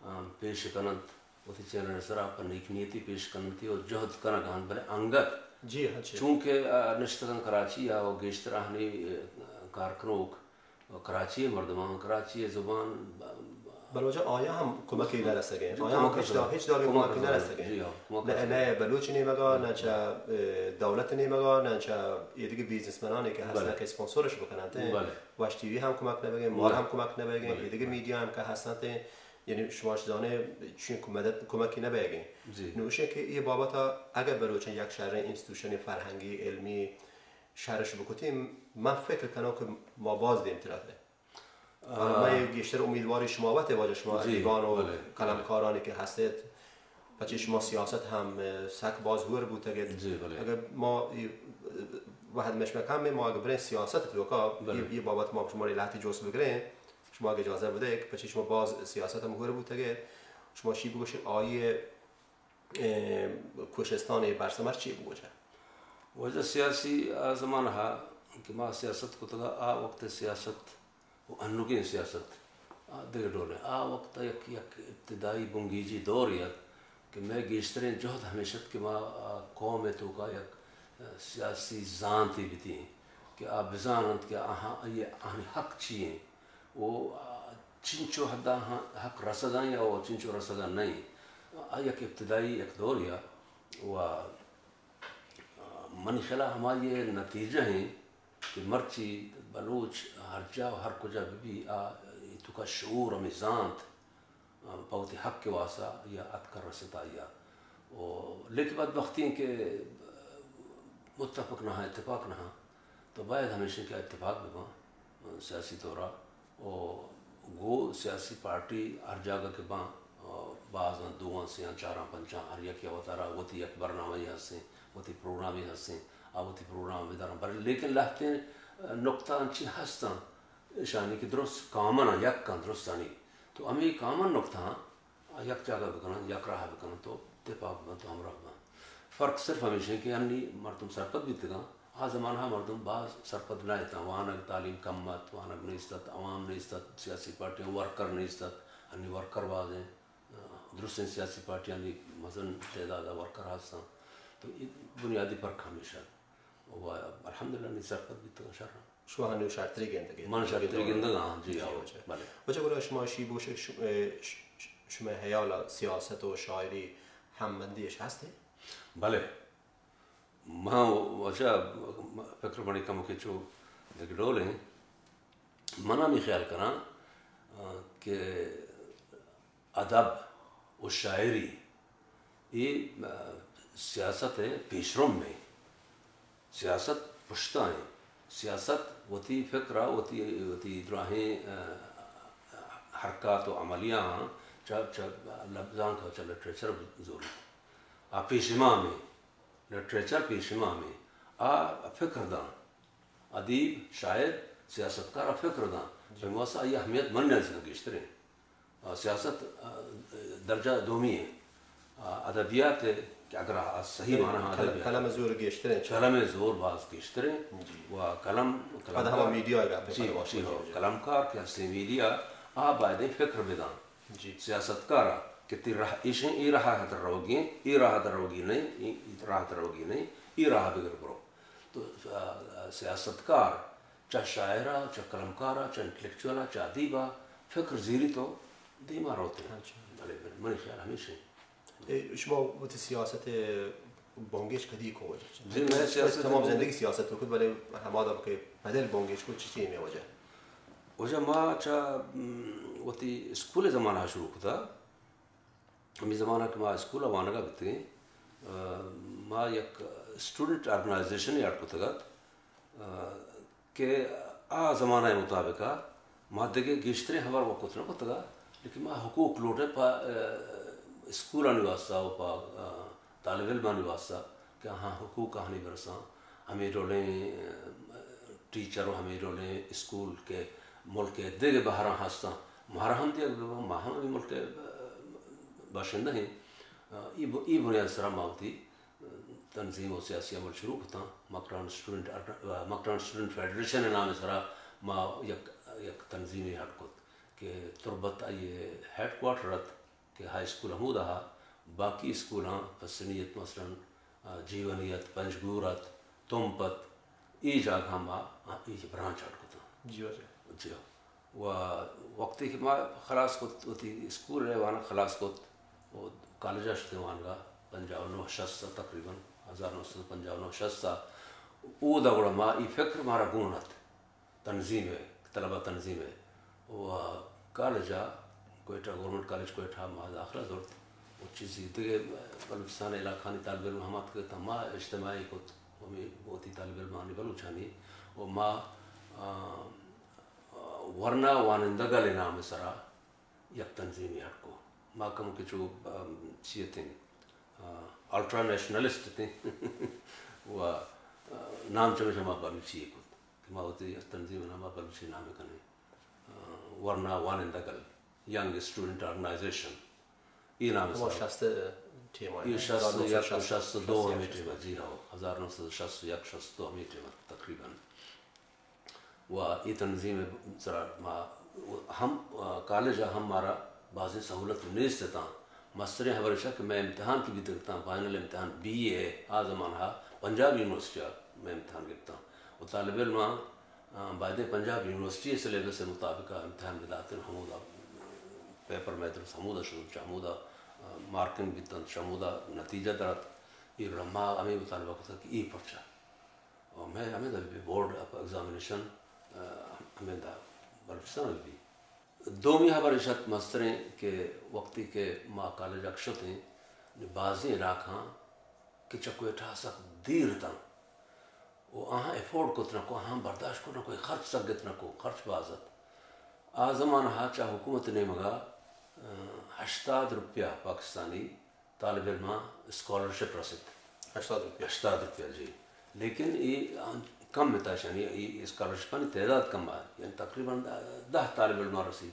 آ، پیش کننت، وتی چینل ءِ سرا پر نیک نیتی پیش کننتی و جہد کنگ انت، بلے انگت جی، ہاں، جی۔ چونکہ، آ، نشتگاں کراچی ءَ و گیشتر آہانی، آ، کارکنوک کراچی ءِ مردماں، کراچی ءِ زبان، بلوچاں آیاں ہم کمکے نہ رسگ ءَ۔ جی، آیاں ہم کمک ہچ دا-، ہچ دابیں کمک کمکے نہ رسگ ءَ۔ جی ہاں، کمک نہ، نہ بلوچ نیمگ ءَ، نہ چہ، اے، دولت نیمگ ءَ، نہ چہ ایدگہ بزنس منانے کہ ہستن بلے۔ کہ اسپانسرش بکننت۔ بلے۔ وش ٹی وی ہم کمک نہ بگیں، مار نہ۔ ہم کمک نہ بگیں، بلے۔ ایدگہ میڈیا ہم کہ ہستن، یعنی شما زانے چون مدد کمکی نہ بگیں۔ جی۔ نوشے کہ یہ بابت اگر بلوچاں یک شریں انستیتوشن فرہنگی، علمی، شرش بکتیں، من فکر کناں کہ ما باز دیمتر اتیں۔ آ، من گیشتر امیدواری شما وت واجہ، شما جی، ادیبان و بلے، بلے۔ قلمکارانی کہ ہستید، پچے شما سیاست ہم، اه، سک باز ہور بوتگید۔ جی، بلے۔ اگر ما ای، اه، وحد مشمک ہم ما اگر بریں سیاست توکا، بلے۔ یہ، یہ بابت ما شما لہتی جوست بگریں، شما اگر اجازہ بدے کہ پچے شما باز سیاست ہم ہور بوتگید، شما شی بگوشید آئیے اے، کوشستان ءِ برسمر چی بوجہ؟ واجہ سیاسی آ زمانہ ءَ کہ ما سیاست کتگ ءَ، آ وقت ءِ سیاست و انوگیں سیاست آ دگہ ڈولیں۔ آ وقت ءَ یک، یک ابتدائی بنگیجی دورے ات کہ مئے گیشتریں جہد ہمیش ات کہ ما آ قوم ءِ توکا یک، آ، سیاسی زانتے بتیں کہ آ بزان انت کہ آہاں، آئی، آہانی حق چی ایں۔ و چنچو حد ءَ آہاں حق رسگ ءَ یا و چنچو رسگ ءَ نہ ایں۔ آ یک ابتدائی یک دورے ءَ و منی خیال ءَ ہمائی ءِ نتیجہ ایں کہ مرچی بلوچ ہر جا و ہر کجا بہ بی، آ اے توکا شعور ہمے زانت، آ، پہ وتی حق ءِ واسطہ یا اتک رست آئی ءَ۔ و لیکن بدبختی ایں کہ متفق نہ آں، اتفاق نہ آں۔ تو باید ہمیش ایں کہ اتفاق بہ باں سیاسی طور ءَ۔ و گوں سیاسی پارٹی ہر جاگہ کہ باں، آ، بازاں، دوئاں، سیاں، چاراں، پنچاں، ہر یکے ءَ وتارا وتی یک برنامہ یے ہستیں، وتی پروگرامے ہستیں، آ وتی پروگرام بداراں۔ بلے لیکن لہتیں، آ، نقطہ انچیں ہستاں، اشانی کہ درست کامن آں، یک آں درستانی۔ تو ہمے کامن نقطہ آں آ یک جاگہ بکنن، یک راہ بکنن تو تپاک بنت و ہمراہ بنت۔ فرق صرف ہمیش انت کہ انی مردم سرپد بیتگاں، آ زمانہ ءَ مردم باز سرپد نہ اتاں، وانگ تعلیم کم ات، وانگ نیست ات، عوام نیست ات، سیاسی پارٹیاں ورکر نیست ات، انی ورکر باز انت، درستیں سیاسی پارٹیانی مزن تعداد ءَ ورکر ہستاں۔ تو اے بنیادی فرق ہمیش ات۔ و الحمدللہ نی سرپد بیتگاں شر۔ شما ہنو شرتری گندگ ءَ؟ من شرتری گندگ ءَ آں، جی، جی، آؤ، اچھا۔ بلے۔ اچھا، گڑا شما شی بوشے ش-، اے، ش-، ش-، شمئے حیال ءَ سیاست و شاعری ہمبندی اش ہست؟ بلے۔ من، اچھا، فکر منی کمکے چو دگہ ڈول ایں۔ من ہمے خیال کناں، آ، کہ ادب و شاعری اے، آ، سیاست ءِ پیشرم ایں۔ سیاست پشتا ایں۔ سیاست وتی فکر ءَ، وتی، وتی دراہیں، آ، حرکات و عملیاں چہ، چہ لبزانک ءَ، چہ لٹریچر ءَ زوریت۔ آ پیش امام ایں۔ لٹریچر پیش امام ایں۔ آ فکر داں۔ ادیب، شاعر، سیاستکار ءَ فکر داں۔ جی۔ پہ واسطہ آئی اہمیت من نزدیک گیشتر ایں۔ آ، سیاست، آ، درجہ دومی ایں۔ آ، ادبیات کہ اگر آ صحیح معنی قلم، ادبیات۔ قلم زور گیشتر ایں۔ قلم زور باز گیشتر ایں۔ جی۔ و قلم، پدا ہما قلمکار۔ میڈیا گپ جی، پدا جی، جی۔ قلمکار کہ ہستیں میڈیا، آ باید فکر بداں۔ جی۔ سیاستکار ءَ کہ تئی راہ ایش ایں، اے راہ ءَ ترا روگی ایں، اے راہ ءَ ترا روگی نہ ایں، اے راہ ءَ ترا روگی نہ ایں، اے راہ ءَ بگر برو۔ تو، آ، سیاستکار چہ شاعر ءَ، چہ قلمکار ءَ، چہ انٹلیکچوئل ءَ، چہ ادیب ءَ فکر زیریت و دیما روت۔ اچھا۔ بلے، بلے، منی خیال ہمیش ایں۔ اے، شما وتی سیاست ءِ بنگیج کدی کو؟ جی، مئے سیاست تمام زندگی سیاست کو کت، بلے ہما دم کہ بدل بنگیج کو، چی چی مئے وجہ؟ وجہ ما چہ، م، وتی اسکول ءِ زمانہ ءَ شروع کتا۔ ہمے زمانہ کہ ما اسکول ءَ وانگ ءَ بیتگیں، آ، ما یک اسٹوڈنٹ آرگنائزیشنے اڈ کتگ ات، آ، کہ آ زمانہ ءِ مطابق ءَ ما دگہ گیشتریں ہبر وت کت نہ کتگ ءَ، لیکن ما حقوق لوٹیں پہ، آ، اسکولانی واسطہ و پہ، آ، طالب علمانی واسطہ کہ آہاں حقوق آہانی برساں، ہمے ڈولیں، آ، ٹیچر و ہمے ڈولیں اسکول کہ ملک ءِ دگہ بہراں ہستاں، مارا ہم دیگ بہ بنت، ما ہم ہمے ملک ءِ، آ، باشندہ ایں۔ آ، ای ب-، ای بنیاد سرا ما وتی تنظیم و سیاسی عمل شروع کتاں۔ مکران اسٹوڈنٹ، مکران اسٹوڈنٹ فیڈریشن ءِ نام ءِ سرا ما یک، یک تنظیمے ہڈ کت کہ تربت آئی ءِ ہیڈ کوارٹر ات کہ ہائی اسکول ہمودا ہا، باقی اسکولاں پسنی ات، مثلاً، آ، جیونی ات، پنجگور ات، تمپ ات، ای جاگہاں ما، آ، ای برانچ ہڈ کتاں۔ جی واجہ۔ جی ہو۔ و وقتی کہ ما خلاص کت، وتی اسکول ءِ وانگ خلاص کت، و کالج ءَ شتیں وانگا، پنجاہ و نہ شست ءَ تقریباً، ہزار نو سد پنجاہ و نہ شست ءَ، اودا گڑا ما ای فکر مارا گون ات، تنظیم ءِ، طلبہ تنظیم ءِ۔ و کالج ءَ کوئٹہ، گورنمنٹ کالج کوئٹہ ما داخلہ زرت۔ و چیزی دگہ بلوچستان ءِ علاقہانی طالب علم ہم اتکگ اتاں، ما اجتماعی کت، ہمے وتی طالب علمانی بلوچانی، و ما، آ، ورنا وانندہ گل ءِ نام ءِ سرا یک تنظیمے ہڈ کو۔ ما کمکے چو، آ، چی اتیں، آ، الٹرا نیشنلسٹ اتیں۔ و، آ، نام چمیشا ما بلوچی ءَ کت کہ ما وتی تنظیم ءِ نام ءَ بلوچی نام ءَ کنیں۔ آ، ورنا وانندہ گل، ینگ اسٹوڈنٹ آرگنائزیشن، ای نام ءِ ہما سرا۔ شست ٹیم آئی، یہ شست و یک، شست و دو ہمے ٹیم، جی ہاں، ہزار نو سد شست و یک شست و دو ہمے ٹیم تقریباً۔ و اے تنظیم ءِ سرا ما ہم، کالج ءَ ہم مارا بازیں سہولت نیست اتاں۔ مستریں ہبر اش کہ مئے امتحان کہ بیتگ اتاں، فائنل امتحان بی اے ءِ، آ زمانہ ءَ پنجاب یونیورسٹی ءَ مئے امتحان گپتاں۔ و طالب علماں، آ، بایدیں پنجاب یونیورسٹی ءِ سلیبس ءِ مطابق ءَ امتحان بداتن، ہمودا پیپر مئے درست ہمودا شت، چہ ہمودا، آ، مارکنگ بیتنت، چہ ہمودا نتیجہ در اتک۔ اے وڑا ما ہمے مطالبہ کتگ کہ اے پرچا؟ و مئے ہمے دپی بورڈ ایگزامینیشن، آ، ہمے دا بلوچستان ءَ بی۔ دومی ہبر اش ات مستریں کہ وقتی کہ ما کالج ءَ شتیں، بازیں علاقہاں کہ چہ کوئٹہ ءَ سک دیر اتاں و آہاں افورڈ کت نہ کو، آہاں برداشت کت نہ کو، خرچ سگت نہ کو، خرچ باز ات۔ آ زمانہ ءَ چہ حکومت ءِ نیمگ ءَ، آ، ہشتاد روپیہ پاکستانی طالب علماں اسکالرشپ رسیت۔ ہشتاد روپیہ؟ ہشتاد روپیہ، جی۔ لیکن اے کم اتاں، یعنی اے اسکالرشپانی تعداد کم آ، یعنی تقریباً دہ طالب علماں رسی۔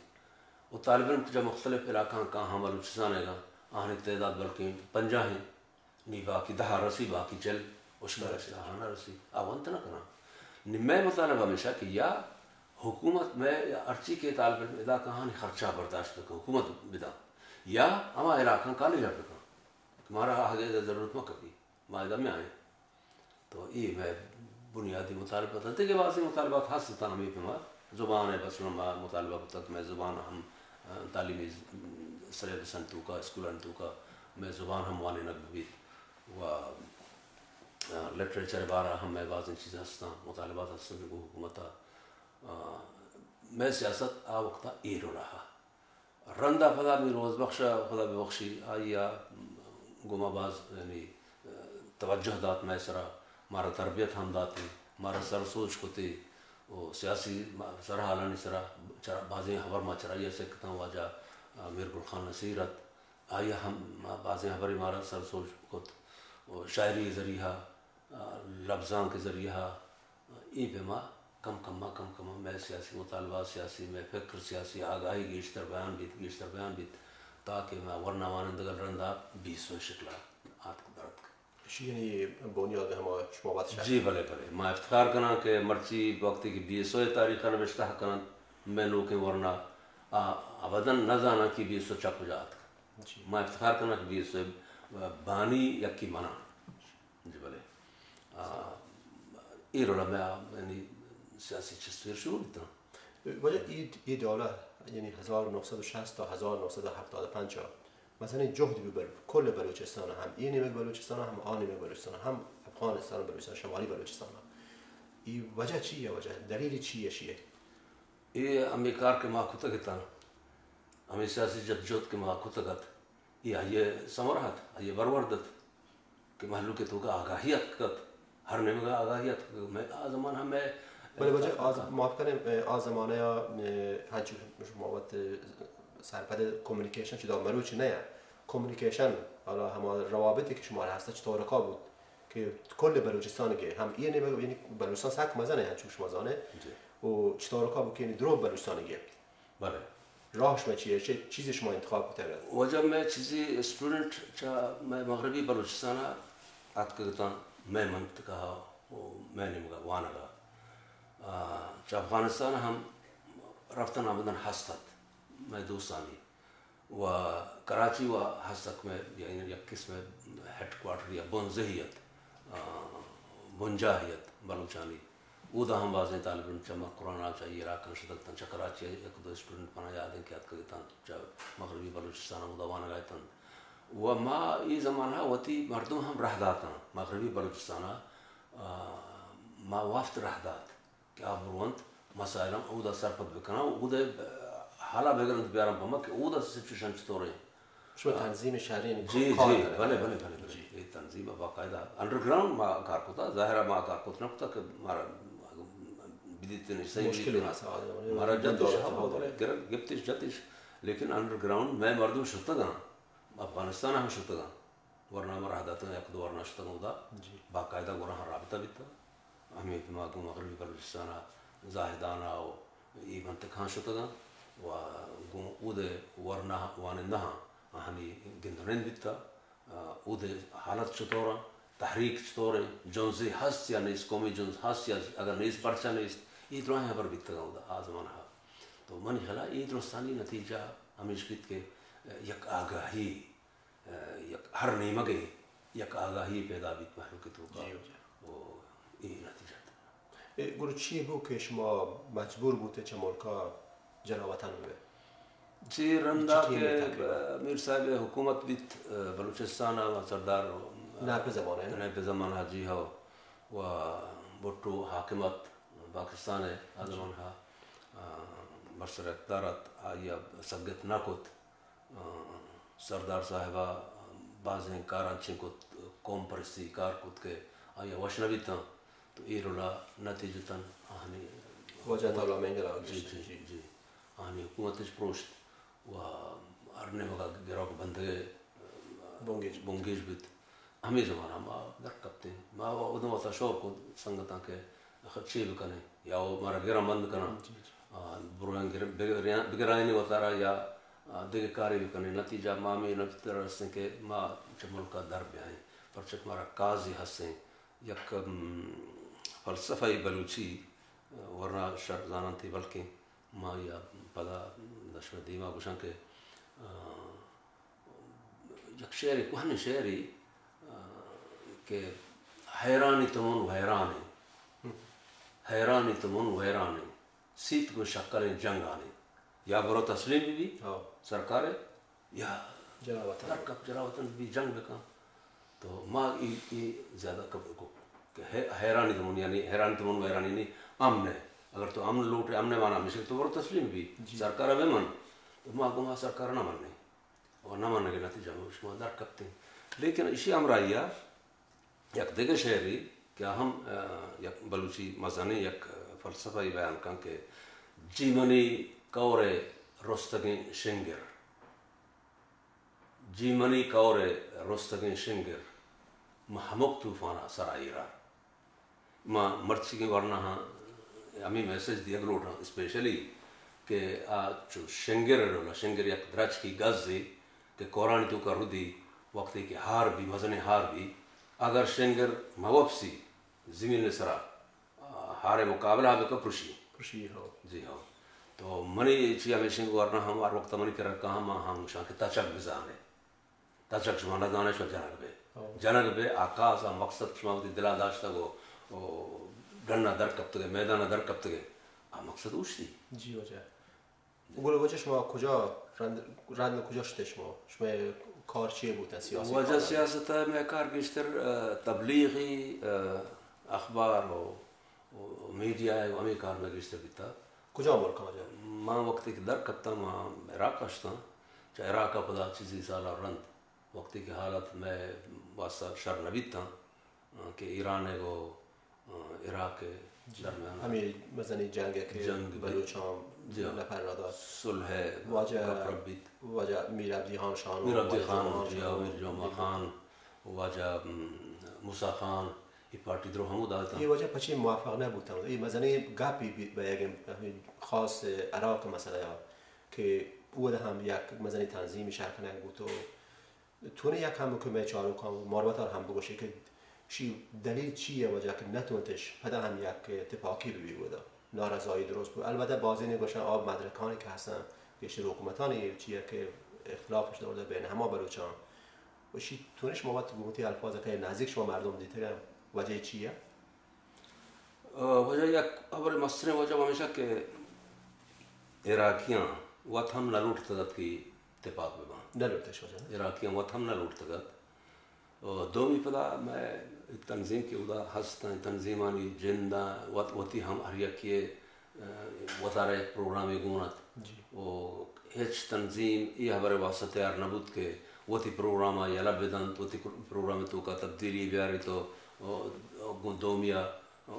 و طالب علم چہ مختلف علاقہاں کاہاں بلوچستان ءَ گاں، آہانی تعداد بلکیں پنجاہ ایں، نی باقی دہ رسی، باقی چل اشکا رسی، آہاں نہ رسی، آ ونت نہ کناں۔ نی مئے مطالبہ ہمیشہ کہ یا حکومت مئے یا ہرچی کہ طالب علم ادا کاہانی خرچہ برداشت بکن، حکومت بدا، یا ہما علاقہاں کالج بکن۔ مارا آہگے ضرورت مہ کپی، ما ادا میائیں۔ تو اے مئے بنیادی مطالبات ات۔ دگہ بازیں مطالبات ہست اتاں، ہمے پیما زبان ءِ، مثلاً ما مطالبہ کتگ کہ مئے زبان ہم، آ، تعلیمی سلیبسانی توکا، اسکولانی توکا مئے زبان ہم وانینگ بہ بیت و، آ، لٹریچر ءِ بارہ ہم مئے بازیں چیز ہستاں، مطالبات ہستاں کہ گوں حکومت ءَ، آ، مئے سیاست آ وقت ءَ اے ڈول ءَ رند ءَ پدا میر روز بخش ءَ خدا ببخشی، آئی ءَ گوں ما باز، یعنی، توجہ دات مئے سرا، مارا تربیت ہم داتی، مارا سر سوج کتی و سیاسی سرحالانی سرا چرا، بازیں ہبر ما چرائی ءَ سکتاں۔ واجہ، آ، میر گل خان نصیر ات، آئی ءَ ہم ما بازیں ہبرے مارا سر سوج کت و شاعری ذریعہ، آ، لبزانک ذریعہ، اے پیما کم کم ءَ، کم کم ءَ مئے سیاسی مطالبہ، سیاسی مئے فکر، سیاسی آگاہی گیشتر بیان بیت، گیشتر بیان بیت، تاکہ مئے ورنا وانندگل رندا بی ایس او ءِ شکل ءَ آتک برتک۔ ایشی یعنی بنیاد ہما شما وت شاید۔ جی بلے بلے، ما افتخار کناں کہ مرچی وقتی کہ بی ایس او ءِ تاریخ ءَ نبشتہ کننت، مئے نوکیں ورنا آ ابداً نہ زاناں کہ بی ایس او چہ کجا آتک۔ جی۔ ما افتخار کناں کہ بی ایس او ءِ بانی یکی من آں۔ جی بلے۔ آ، اے ڈول ءَ مئے، یعنی، سیاسی چست و ایر شروع بیتاں۔ واجہ اے، اے ڈول ءَ، یعنی، ہزار و نو سد و شصت تا ہزار و نو سد و ہفتاد و پنچ ءَ مزنیں جہد بی بر کل بلوچستان ءَ، ہم اے نیمگ بلوچستان ءَ، ہم آ نیمگ بلوچستان ءَ، ہم افغانستان، بلوچستان، شمالی بلوچستان ءَ۔ اے وجہ چی ءَ؟ وجہ، دلیل چی ءَ ایشی ءِ؟ اے ہمے کار کہ ما کتگ اتاں، ہمے سیاسی جدوجہد کہ ما کتگ ات، اے آئی ءِ ثمرہ ات، آئی ءِ برورد ات کہ مہلوک ءِ توکا آگاہی اتک ات، ہر نیمگ ءَ آگاہی اتک۔ مئے آ زمانہ مئے بلے واجہ آ ز-، معاف کنیں، آ زمانہ ءَ، ہنچو شما وت سرپد کمیونیکیشن چدا مروچی نہ یا۔ کمیونیکیشن، حالا ہما روابطی کہ شما ہستا چطور کا بود کہ کل بلوچستان گے ہم یہ نیمگ، یعنی بلوچستان سک مزن ہے، چون شما زانے۔ جی۔ و چطور کا بود کہ یعنی درو بلوچستان گے؟ بلے۔ راہ شما چیئے؟ چه چیزی شما انتخاب کتگ؟ وجہ میں چیزی اسٹوڈنٹ چا میں مغربی بلوچستان اتکگتاں، میں منطقہ و میں نیمگا وانگا۔ آ، چہ افغانستان ہم رفتن آمدن ہست ات، مئے دوستانی و کراچی و ہست ات، مئے یعنی یک قسم ہیڈ کوارٹر یا بنزہی ات، آ، بنجاہی ات بلوچانی۔ اودا ہم بازیں طالب علم چہ مکران ء چہ عراق ء شتگ اتنت، چہ کراچی ء یک دو اسٹوڈنٹ منا یاد انت کہ اتکگ اتنت، چہ مغربی بلوچستان ء اودا وانگ ء اتنت۔ و ما اے زمانہ ء وتی مردم ہم راہ داتاں مغربی بلوچستان ء، آ، ما وفد راہ دات کہ آ برونت، مسائل ہم اودا سرپد بکناں، اودے حالا بگرنت بیارن پہ ما کہ اودا سچویشن چطور انت۔ شما تنظیم شہری یعنی جی، کار جی، کرے؟ بلے، بلے، بلے، بلے۔ جی۔ اے تنظیم باقاعدہ انڈرگراؤنڈ ما کار کتا، ظاہر ہے ما کار کت نہ کتا کہ مارا بدیت نہیں، صحیح مشکل بدیت نہیں۔ مسائل، مارا جتش، دولت ہاں، بلے، گرن، گپتش، جتش، لیکن انڈرگراؤنڈ میں مردم شتگاں، افغانستان ہم شتگاں۔ ورنا ما راہ داتگ، یک دو ورنا شتگ اودا۔ جی۔ باقاعدہ گورا ہم رابطہ بیتگ۔ ہمے کہ ما گوں مغربی بلوچستان ء زاہدان ء و اے منطقہاں شتگاں و گوں اود ء ورنا وانندہاں آہانی گند و نند بیتگ۔ آ، اود ء حالت چطور انت، تحریک چطور انت، جنزے ہست یا نیست، قومی جنز ہست یا اگر نیست پرچا نیست، اے دراہیں ہبر بیتگاں اودا آ زمانہ ء۔ تو منی خیال ء اے درستانی نتیجہ ہمیش بیت کہ یک آگاہی یک ہر نیمگے یک آگاہی پیدا بیت مہلوک توکا۔ جی، جی۔ و اے نتیجہ۔ اے گڑا چی بو کہ شما مجبور بوتے چہ ملکا جلا وطن بے؟ چی رندا چی ٹیم کہ تقریباً؟ میر صاحب حکومت بیت، بلوچستان ء سردار نیپ زمانہ ہے نا؟ نیپ زمانہ، جی ہو۔ و بھٹو حاکمت پاکستان ء آ زمانہ، آ، برسر اقتدار ات، آئی ء سگت نہ کت۔ آ، سردار صاحب ء بازیں کار انچیں کت، قوم پرستی کار کت کہ آئی ء وش نہ بیتاں، تو اے رلا نتیجتاً آہانی وجہ تالا مینگل آ جی، گشت۔ جی، جی۔ جی۔ آہانی حکومت اش پروشت و ہر نیمگا گروک بندگے بنگیج۔ بنگیج بیت۔ ہمے زمانہ ما در کپتیں۔ ما اودم وتا شور کت سنگتاں کہ آخر چے بکنیں؟ یا او مارا گراں بند کناں۔ جی، جی۔ آ، برویں گر-، بگر-، بگرائینی وتارا یا، آ، دگہ کارے بکنیں۔ نتیجہ ما ہمے نتیجہ رستیں کہ ما چہ ملکا در بیائیں۔ پرچہ کہ مارا کازے ہستیں۔ یک، ام، فلسفہ بلوچی، آ، ورنا شر زاننتی بلکیں ما یا پدا دشمن دیما گوشاں کہ، آ، یک شعرے، کوہنیں شعرے، آ، کہ حیرانی تو من ویرانے، حیرانی تو من ویرانے، سیت گوں شکریں جنگانے۔ یا برو تسلیم بہ بی ہو۔ سرکارے، یا جلا وطن۔ در کپ جلا وطن بہ بی جنگ بکن۔ تو ما ای، ای زیادہ کپ کو کہ حی-، حیرانی تو من، یعنی حیرانی تو من ویرانی نہیں، امن ہے۔ اگر تو امن لوٹے، امن ہے مانا ہمیشہ تو برو تسلیم بہ بی، جی۔ سرکار بہ من۔ تو ما گوں ما سرکار نہ مننے۔ و نہ منگ ء نتیجہ ہم شما در کپتیں۔ لیکن ایشی ہمراہی ء یک دگہ شعرے کہ آ ہم، آ، یک بلوچی مزنیں یک فلسفہ ء بیان کن کہ جی منی کور ء رستگیں شنگر، جی منی کور ء رستگیں شنگر، من ہمک طوفان ء سرا ایرا۔ ما مرچیگیں ورناہاں ہمے میسج دیگ لوٹاں اسپیشلی کہ آ چو شنگر ء ڈولا، شنگر یک درچکی گزے کہ کورانی توکا ردی، وقتی کہ ہار بی، مزنیں ہار بی، اگر شنگر مہ وپسی زمین ء سرا، آ، ہار ء مقابلہ بکا پرشی۔ پرشی، ہو۔ جی ہو۔ تو منی چی ہمیشنگ ورناہاں ہم ہر وقت منی کرا کاں ہم، ہم گوشاں کہ تچک بزانے۔ تچک شما نہ زانے، شما جنگ بے۔ ہو۔ جنگ بے، آ کاس، آ مقصد شما وتی دلا داشتگ و، و ڈنا در کپتگے، میدانا در کپتگے۔ آ مقصد اوشتی۔ جی واجہ۔ گل واجہ شما کجا رند، رند کجا شتے شما؟ شما کار چی بوتا سیاسی واجہ کار؟ سیاست میں کار گیشتر، آ، تبلیغی، آ، اخبار و، و میڈیا و ہمیں کار میں گیشتر بیتا۔ کجا ملک ء واجہ؟ ما وقتی کہ در کپتاں، ما عراق ء شتاں۔ چہ عراق ء پدا چیزی سال ء رند، وقتی کہ حالت مئے واسطہ شر نہ بیتاں، کہ ایران ء گوں عراق ء جی۔ درمیان ء ہمے مزنیں جنگ ء کہ جنگ بی۔ بلوچاں جی ہاں۔ نفر را دات۔ صلح واجہ گپ رب بیت۔ واجہ میر عبدی خان شانو، میر عبدی واجہ خان جمعہ خان جی، شانو، میر جمعہ خان، واجہ، م، موسیٰ خان، ای پارٹی درو ہمو داتاں۔ ای واجہ پچی موافق نہ بوتاں۔ ای مزنی گپی بیت بہ یک ہمیں خاص عراق مسئلہ یا کہ اود ہم یک مزنی تنظیمی شکل نہ بوت و تو نے یک ہم کہ مئے چاروکاں و ماروتار ہم بگوشے کہ شی دلیل چی ہے وجہ کہ نتونتش پدا ہم یک اتفاقی ببی گودا نارضایی درست بو۔ البتہ بازینے گوشن آ مدرکانی کہ ہستن گیشتر حکومتانی چی ہے کہ اختلافش دور بین ہما بلوچاں و شی تونش ما وت گوتی الفاظ کہ نزدیک شما مردم دیتگن وجہ چی ہے؟ ء، وجہ یک ہبرے مستریں وجہ ہمیشہ کہ عراقیاں وت ہم نہ لوٹتگ ات کہ تپاک بہ باں۔ نہ لوٹتش وجہ؟ عراقیاں وت ہم نہ لوٹتگ ات۔ ء، دومی پدا مئے تنظیم کہ ادا ہست ایں، تنظیمانی جند ء وت وتی ہم ہر یکے ء، وتارا یک پروگرامے گون ات۔ جی۔ و ہچ تنظیم اے ہبر ء واسطہ تیار نہ بوت کہ وتی پروگرام ء یلہ بدنت، وتی پروگرام ء توکا تبدیلی بیاریت و، و گوں دومی ء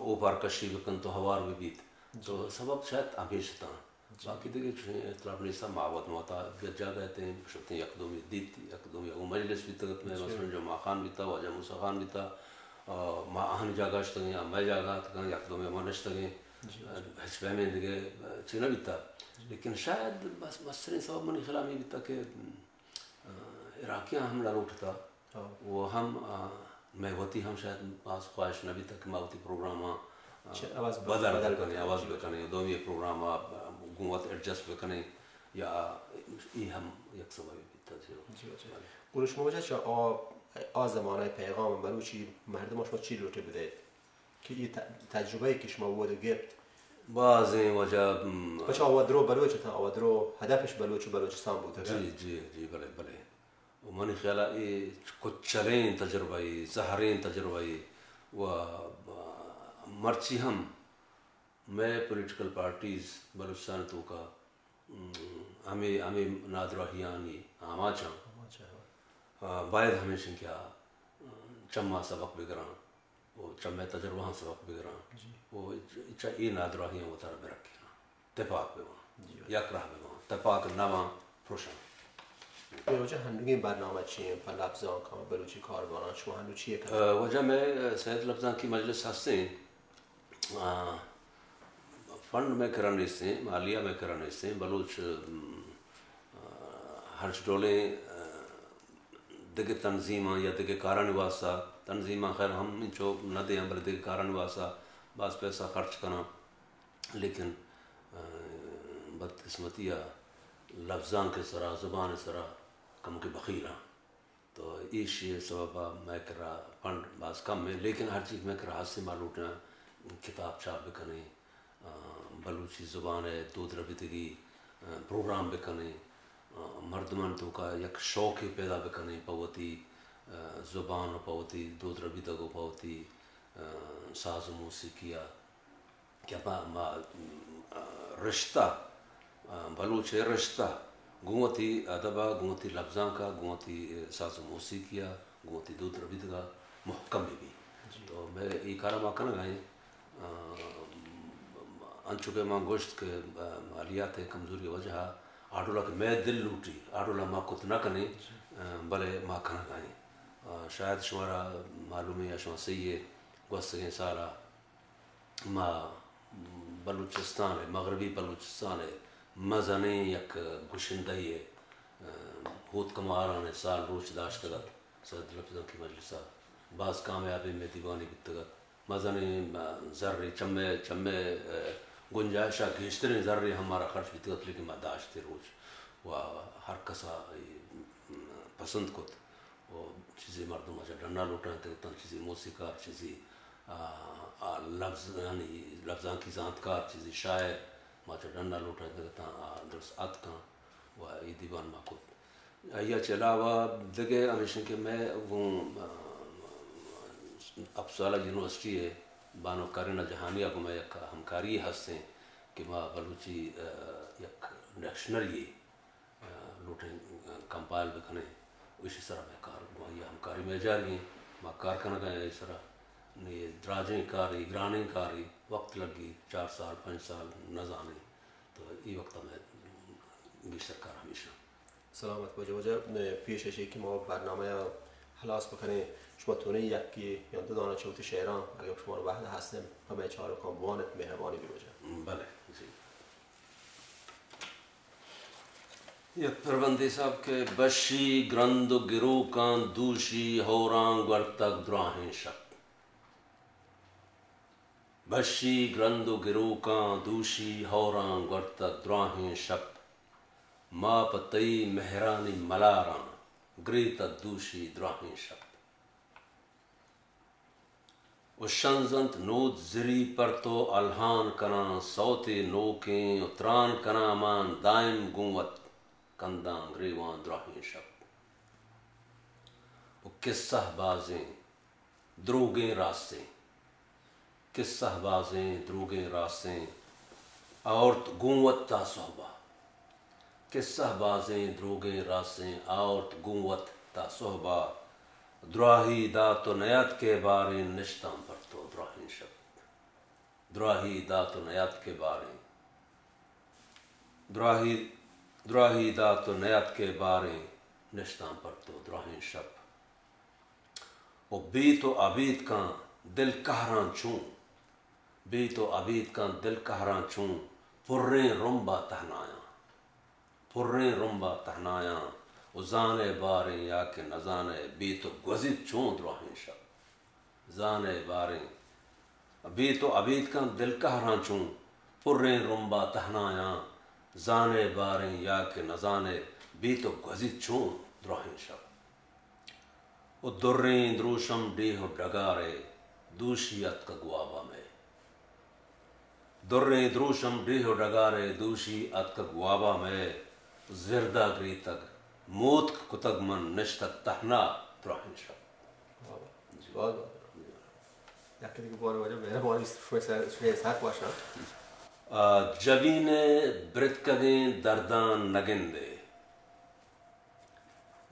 اوپار کشی بکنت و ہوار ببیت۔ جی۔ تو سبب شاید ہمیش اتاں۔ جی۔ باقی دگہ چوشیں اختلاف نیست، ما وت ماتا جاگہ اتیں، شتیں یک دومی دیت، یک دومی او مجلس بیتگ ات، مئے جی۔ مثلاً جمعہ خان بیتا، واجہ موسیٰ خان بیتا، آ، ما آہانی جاگہ اشتگیں، آ مئے جاگہ اتکاں، یک دومی ما نشتگیں۔ جی، جی۔ ہچ پیمیں دگہ چی نہ بیتا۔ جی۔ لیکن شاید بس مستریں سبب منی خیال ہمے بیتا کہ، آ، عراقیاں ہم نہ لوٹتا۔ ہاں۔ و ہم، آ، مئے وتی ہم شاید باز خواہش نہ بیتا کہ ما وتی پروگرام آ، آ، چہ عوض بہ-، بدل بدل بکنیں، بکنیں۔ عوض جی، جی۔ بکنیں، دومی پروگرام آ گوں وت ایڈجسٹ بکنیں، یا ای ہم یک سببے بیتا۔ جی۔ جی، جی۔ بلے۔ گڑا شما وجہ چہ آ، آ زمانہ پیغام بلوچی مردم شما چی لوٹے بدئیت؟ کہ اے ت-، تجربہ کہ شما وھد گپت۔ بازیں وجہ، م، پچا اودرو بلوچ اتاں، اودرو ہدفش بلوچ و بلوچستان بوتگ۔ جی، جی، جی، بلے، بلے۔ و منی خیال ء اے کچلیں تجربہ ای، زہریں تجربہ ای و، م، مرچی ہم مئے پولیٹیکل پارٹیز بلوچستان توکا م، ہمے، ہمے نادراہیانی آماچاں۔ آماچ ء۔ آ، باید ہمیش انت کہ آ، چما سبق بگراں و چمے تجربہاں سبق بگراں۔ جی۔ و چ-، چہ اے نادراہیاں وتارا برکیناں۔ تپاک بباں۔ جی۔ یک راہ بباں۔ تپاک نہ باں، پرشاں۔ اے وجہ ہنوگیں برنامہ چی انت پہ لبزانکاں، بلوچی کارواناں، شما ہنو چی کنگ؟ آ، وجہ مئے سید لبزانکی مجلس ہستیں۔ آ، فنڈ مئے کرا نیستیں، مالیہ مئے کرا نیستیں، بلوچ، م، آ، ہرچ ڈولیں، آ، دگہ تنظیماں یا دگہ کارانی واسطہ، تنظیماں خیر ہم انچو نہ دیاں، بلے دگہ کارانی واسطہ باز پیسہ خرچ کناں، لیکن، آ، بدقسمتی ء لبزانک ء سرا، زبان ء سرا کمکے بخیلاں۔ تو ایشی ء سبب ء مئے کرا فنڈ باز کم انت، لیکن ہرچی کہ مئے کرا ہست انت ما لوٹیں کتاب چاپ بکنیں، آ، بلوچی زبان ء دود ربیدگی، آ، پروگرام بکنیں، آ، مردمانی توکا یک شوقے پیدا بکنیں پہ وتی، آ، زبان و پہ وتی دود ربیدگ و پہ وتی، آ، ساز و موسیقی ء۔ کہ ما، ما، م، رشتہ، آ، بلوچ ء رشتہ گوں وتی ادب ء، گوں وتی لبزانک ء، گوں وتی ساز و موسیقی ء، گوں وتی دود ربیدگ ء محکم بہ بی۔ جی۔ تو مئے اے کار ء ما کنگ ء ایں، آ، انچو کہ ما گوشت کہ، آ، مالیات ء کمزوری ء وجہ ء آ ڈول ء کہ مئے دل لوٹی، آ ڈول ء ما کت نہ کنیں، جی۔ آ، بلے ما کنگ ء ایں۔ آ، شاید شمارا معلوم ہے یا شما سہی ہے، گوستگیں سال ء ما بلوچستان ء، مغربی بلوچستان ء مزنیں یک گشندہے ء، ء، ہوت کماران ء سال روچ داشتگ ات۔ سید لبزانکی مجلس ء باز کامیابیں مئے دیوانے بیتگ ات۔ مزنیں، ء، زرے چمے، چمے، ء، گنجائش ء گیشتریں زرے ہم مارا خرچ بیتگ ات، لیکن ما داشت روچ و ہر کس ء اے، م، پسند کت۔ و چیزے مردم ما چہ ڈنا لوٹائینتگ اتاں، چیزے موسیقار، چیزے، آ، آ، لبز، یعنی لبزانکی زانتکار، چیزے شاعر ما چہ ڈنا لوٹائینتگ اتاں، آ درست اتکاں و اے دیوان ما کت۔ آئی ء چہ علاوہ دگہ ہمیش انت کہ مئے گوں، آ، اپسالا یونیورسٹی ء بانک کرینا جہانی ء گوں مئے یک ہمکاری ہستیں کہ ما بلوچی، آ، یک ڈکشنری لوٹیں کمپائل بکنیں، ایشی سرا مئے کار گوں آئی ء ہمکاری مئے جاری ایں، ما کار کنگ ء ایں آئی سرا۔ نی دراجیں کارے، گرانیں کارے، وقت لگی، چار سال، پنچ سال، نہ زانیں۔ تو اے وقت ءَ مئے گیشتر کار ہمیش اِنت۔ سلامت بجے واجہ۔ پیش ایشی کہ ما برنامہ ءَ ہلاس بکنیں، شما تونے یکے یا دو دانہ چہ وتی شعراں، اگر شمارا وہد ہست اِنت، پہ مئے چاروکاں بوان ات، مہربانی بی واجہ۔ بلے، جی۔ یک پروندے صاحب کہ بشی گرند و گروکاں دوشی ہوراں گورتگ دراہیں شپ۔ بشی گرند و گروکاں دوشی ہوراں گورتگ دراہیں شپ۔ ما پہ تئی مہرانی ملاراں گریتگ دوشی دراہیں شپ۔ و شنزنت نود زری پر تو الہان کناں سوتے نوکیں و تران کناں مان دائم گوں وت کنداں گریوان دراہیں شپ۔ و قصہ بازیں دروگیں راستیں، قصہ بازیں دروگیں راستیں، آورت گوں وت تا صحبا۔ قصہ بازیں دروگیں راستیں، آورت گوں وت تا صحبا۔ دراہی دات و نیاتکے باریں، نشتاں پر تو دراہیں شپ۔ دراہی دات و نیاتکے باریں۔ دراہی، دراہی دات و نیاتکے باریں، نشتاں پر تو دراہیں شپ۔ و بیت و ابیتکاں دل قہراں چوں، بیت و ابیتکاں دل قہراں چوں، پریں رمبا تہنایاں، پریں رمبا تہنایاں۔ و زانئے باریں یا کہ نزانئے، بیت و گوزیت چوں دراہیں شپ۔ زانئے باریں، بیت و ابیتکاں دل قہراں چوں، پریں رمبا تہنایاں۔ زانئے باریں یا کہ نزانئے، بیت و گوزیت چوں دراہیں شپ۔ و دریں دروشم ڈیہہ و ڈگارے، دوشی اتکگ وابا مئے۔ دریں دروشم ڈیہہ و ڈگارے، دوشی اتکگ وابا مئے۔ زردا گریتگ، موتک کتگ من، نشتگ تہنا دراہیں شپ۔ واہ واہ۔ جی۔ بہت بہت۔ یک دگہ بار واجہ مہربانی، شمئے سر، شمئے سر وش اِنت۔ آ، جبین ءِ برتکگیں درداں نگندے۔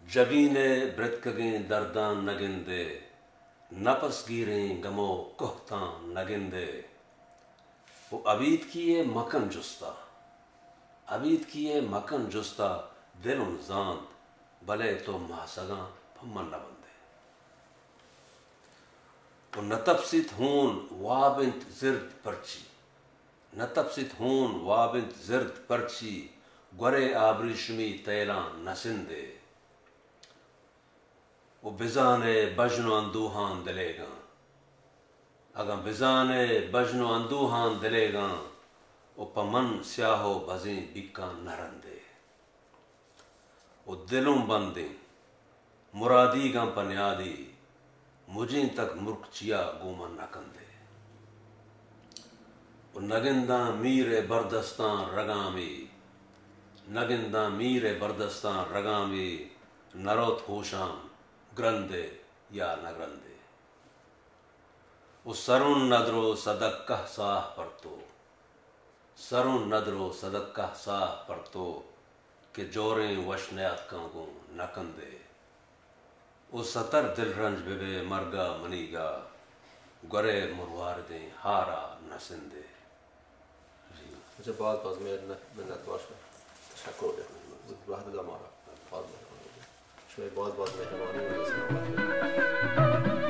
جبین ءِ برتکگیں درداں نگندے، نپس گیریں گم و کہتاں نگندے۔ و ابیتکی ءَ مکن جستا، ابیتکی ءَ مکن جستا، دل اوں زانت، بلے تو ماسگاں پہ من نہ بندے۔ و نتپسیت ہون واب اِنت زرد پرچی، نتپسیت ہون واب اِنت زرد پرچی، گورے آبریشمی تیلاں نسندے۔ و بزانئے بژن و اندوہاں دلیگاں، اگاں بزانئے بژن و اندوہاں دلیگاں، و پہ من سیاہ و بزیں بیکاں نہ رندے۔ و دل اوں بندیں مرادیگاں پہ نیادی، مجیں تک مرک چیا گوں من نہ کندے۔ و نگنداں میر ءِ بردستاں رگامی، نگنداں میر ءِ بردستاں رگامی، نروت ہوشام گرندے یا نہ گرندے۔ و سرون ندر و صدقہ ساہ پر تو، سرون ندر و صدقہ ساہ پر تو، کہ جوریں وش نیاتکاں گوں نہ کندے۔ و ستر دلرنج بہ بئے مرگا منیگا، گورے مرواردیں ہارا نہ سندے۔ جی۔ اچھا، باز باز منت، منت وار شما۔ تشکر۔ وہد دا مارا۔ باز مہربانی۔ شمئے باز باز مہربانی۔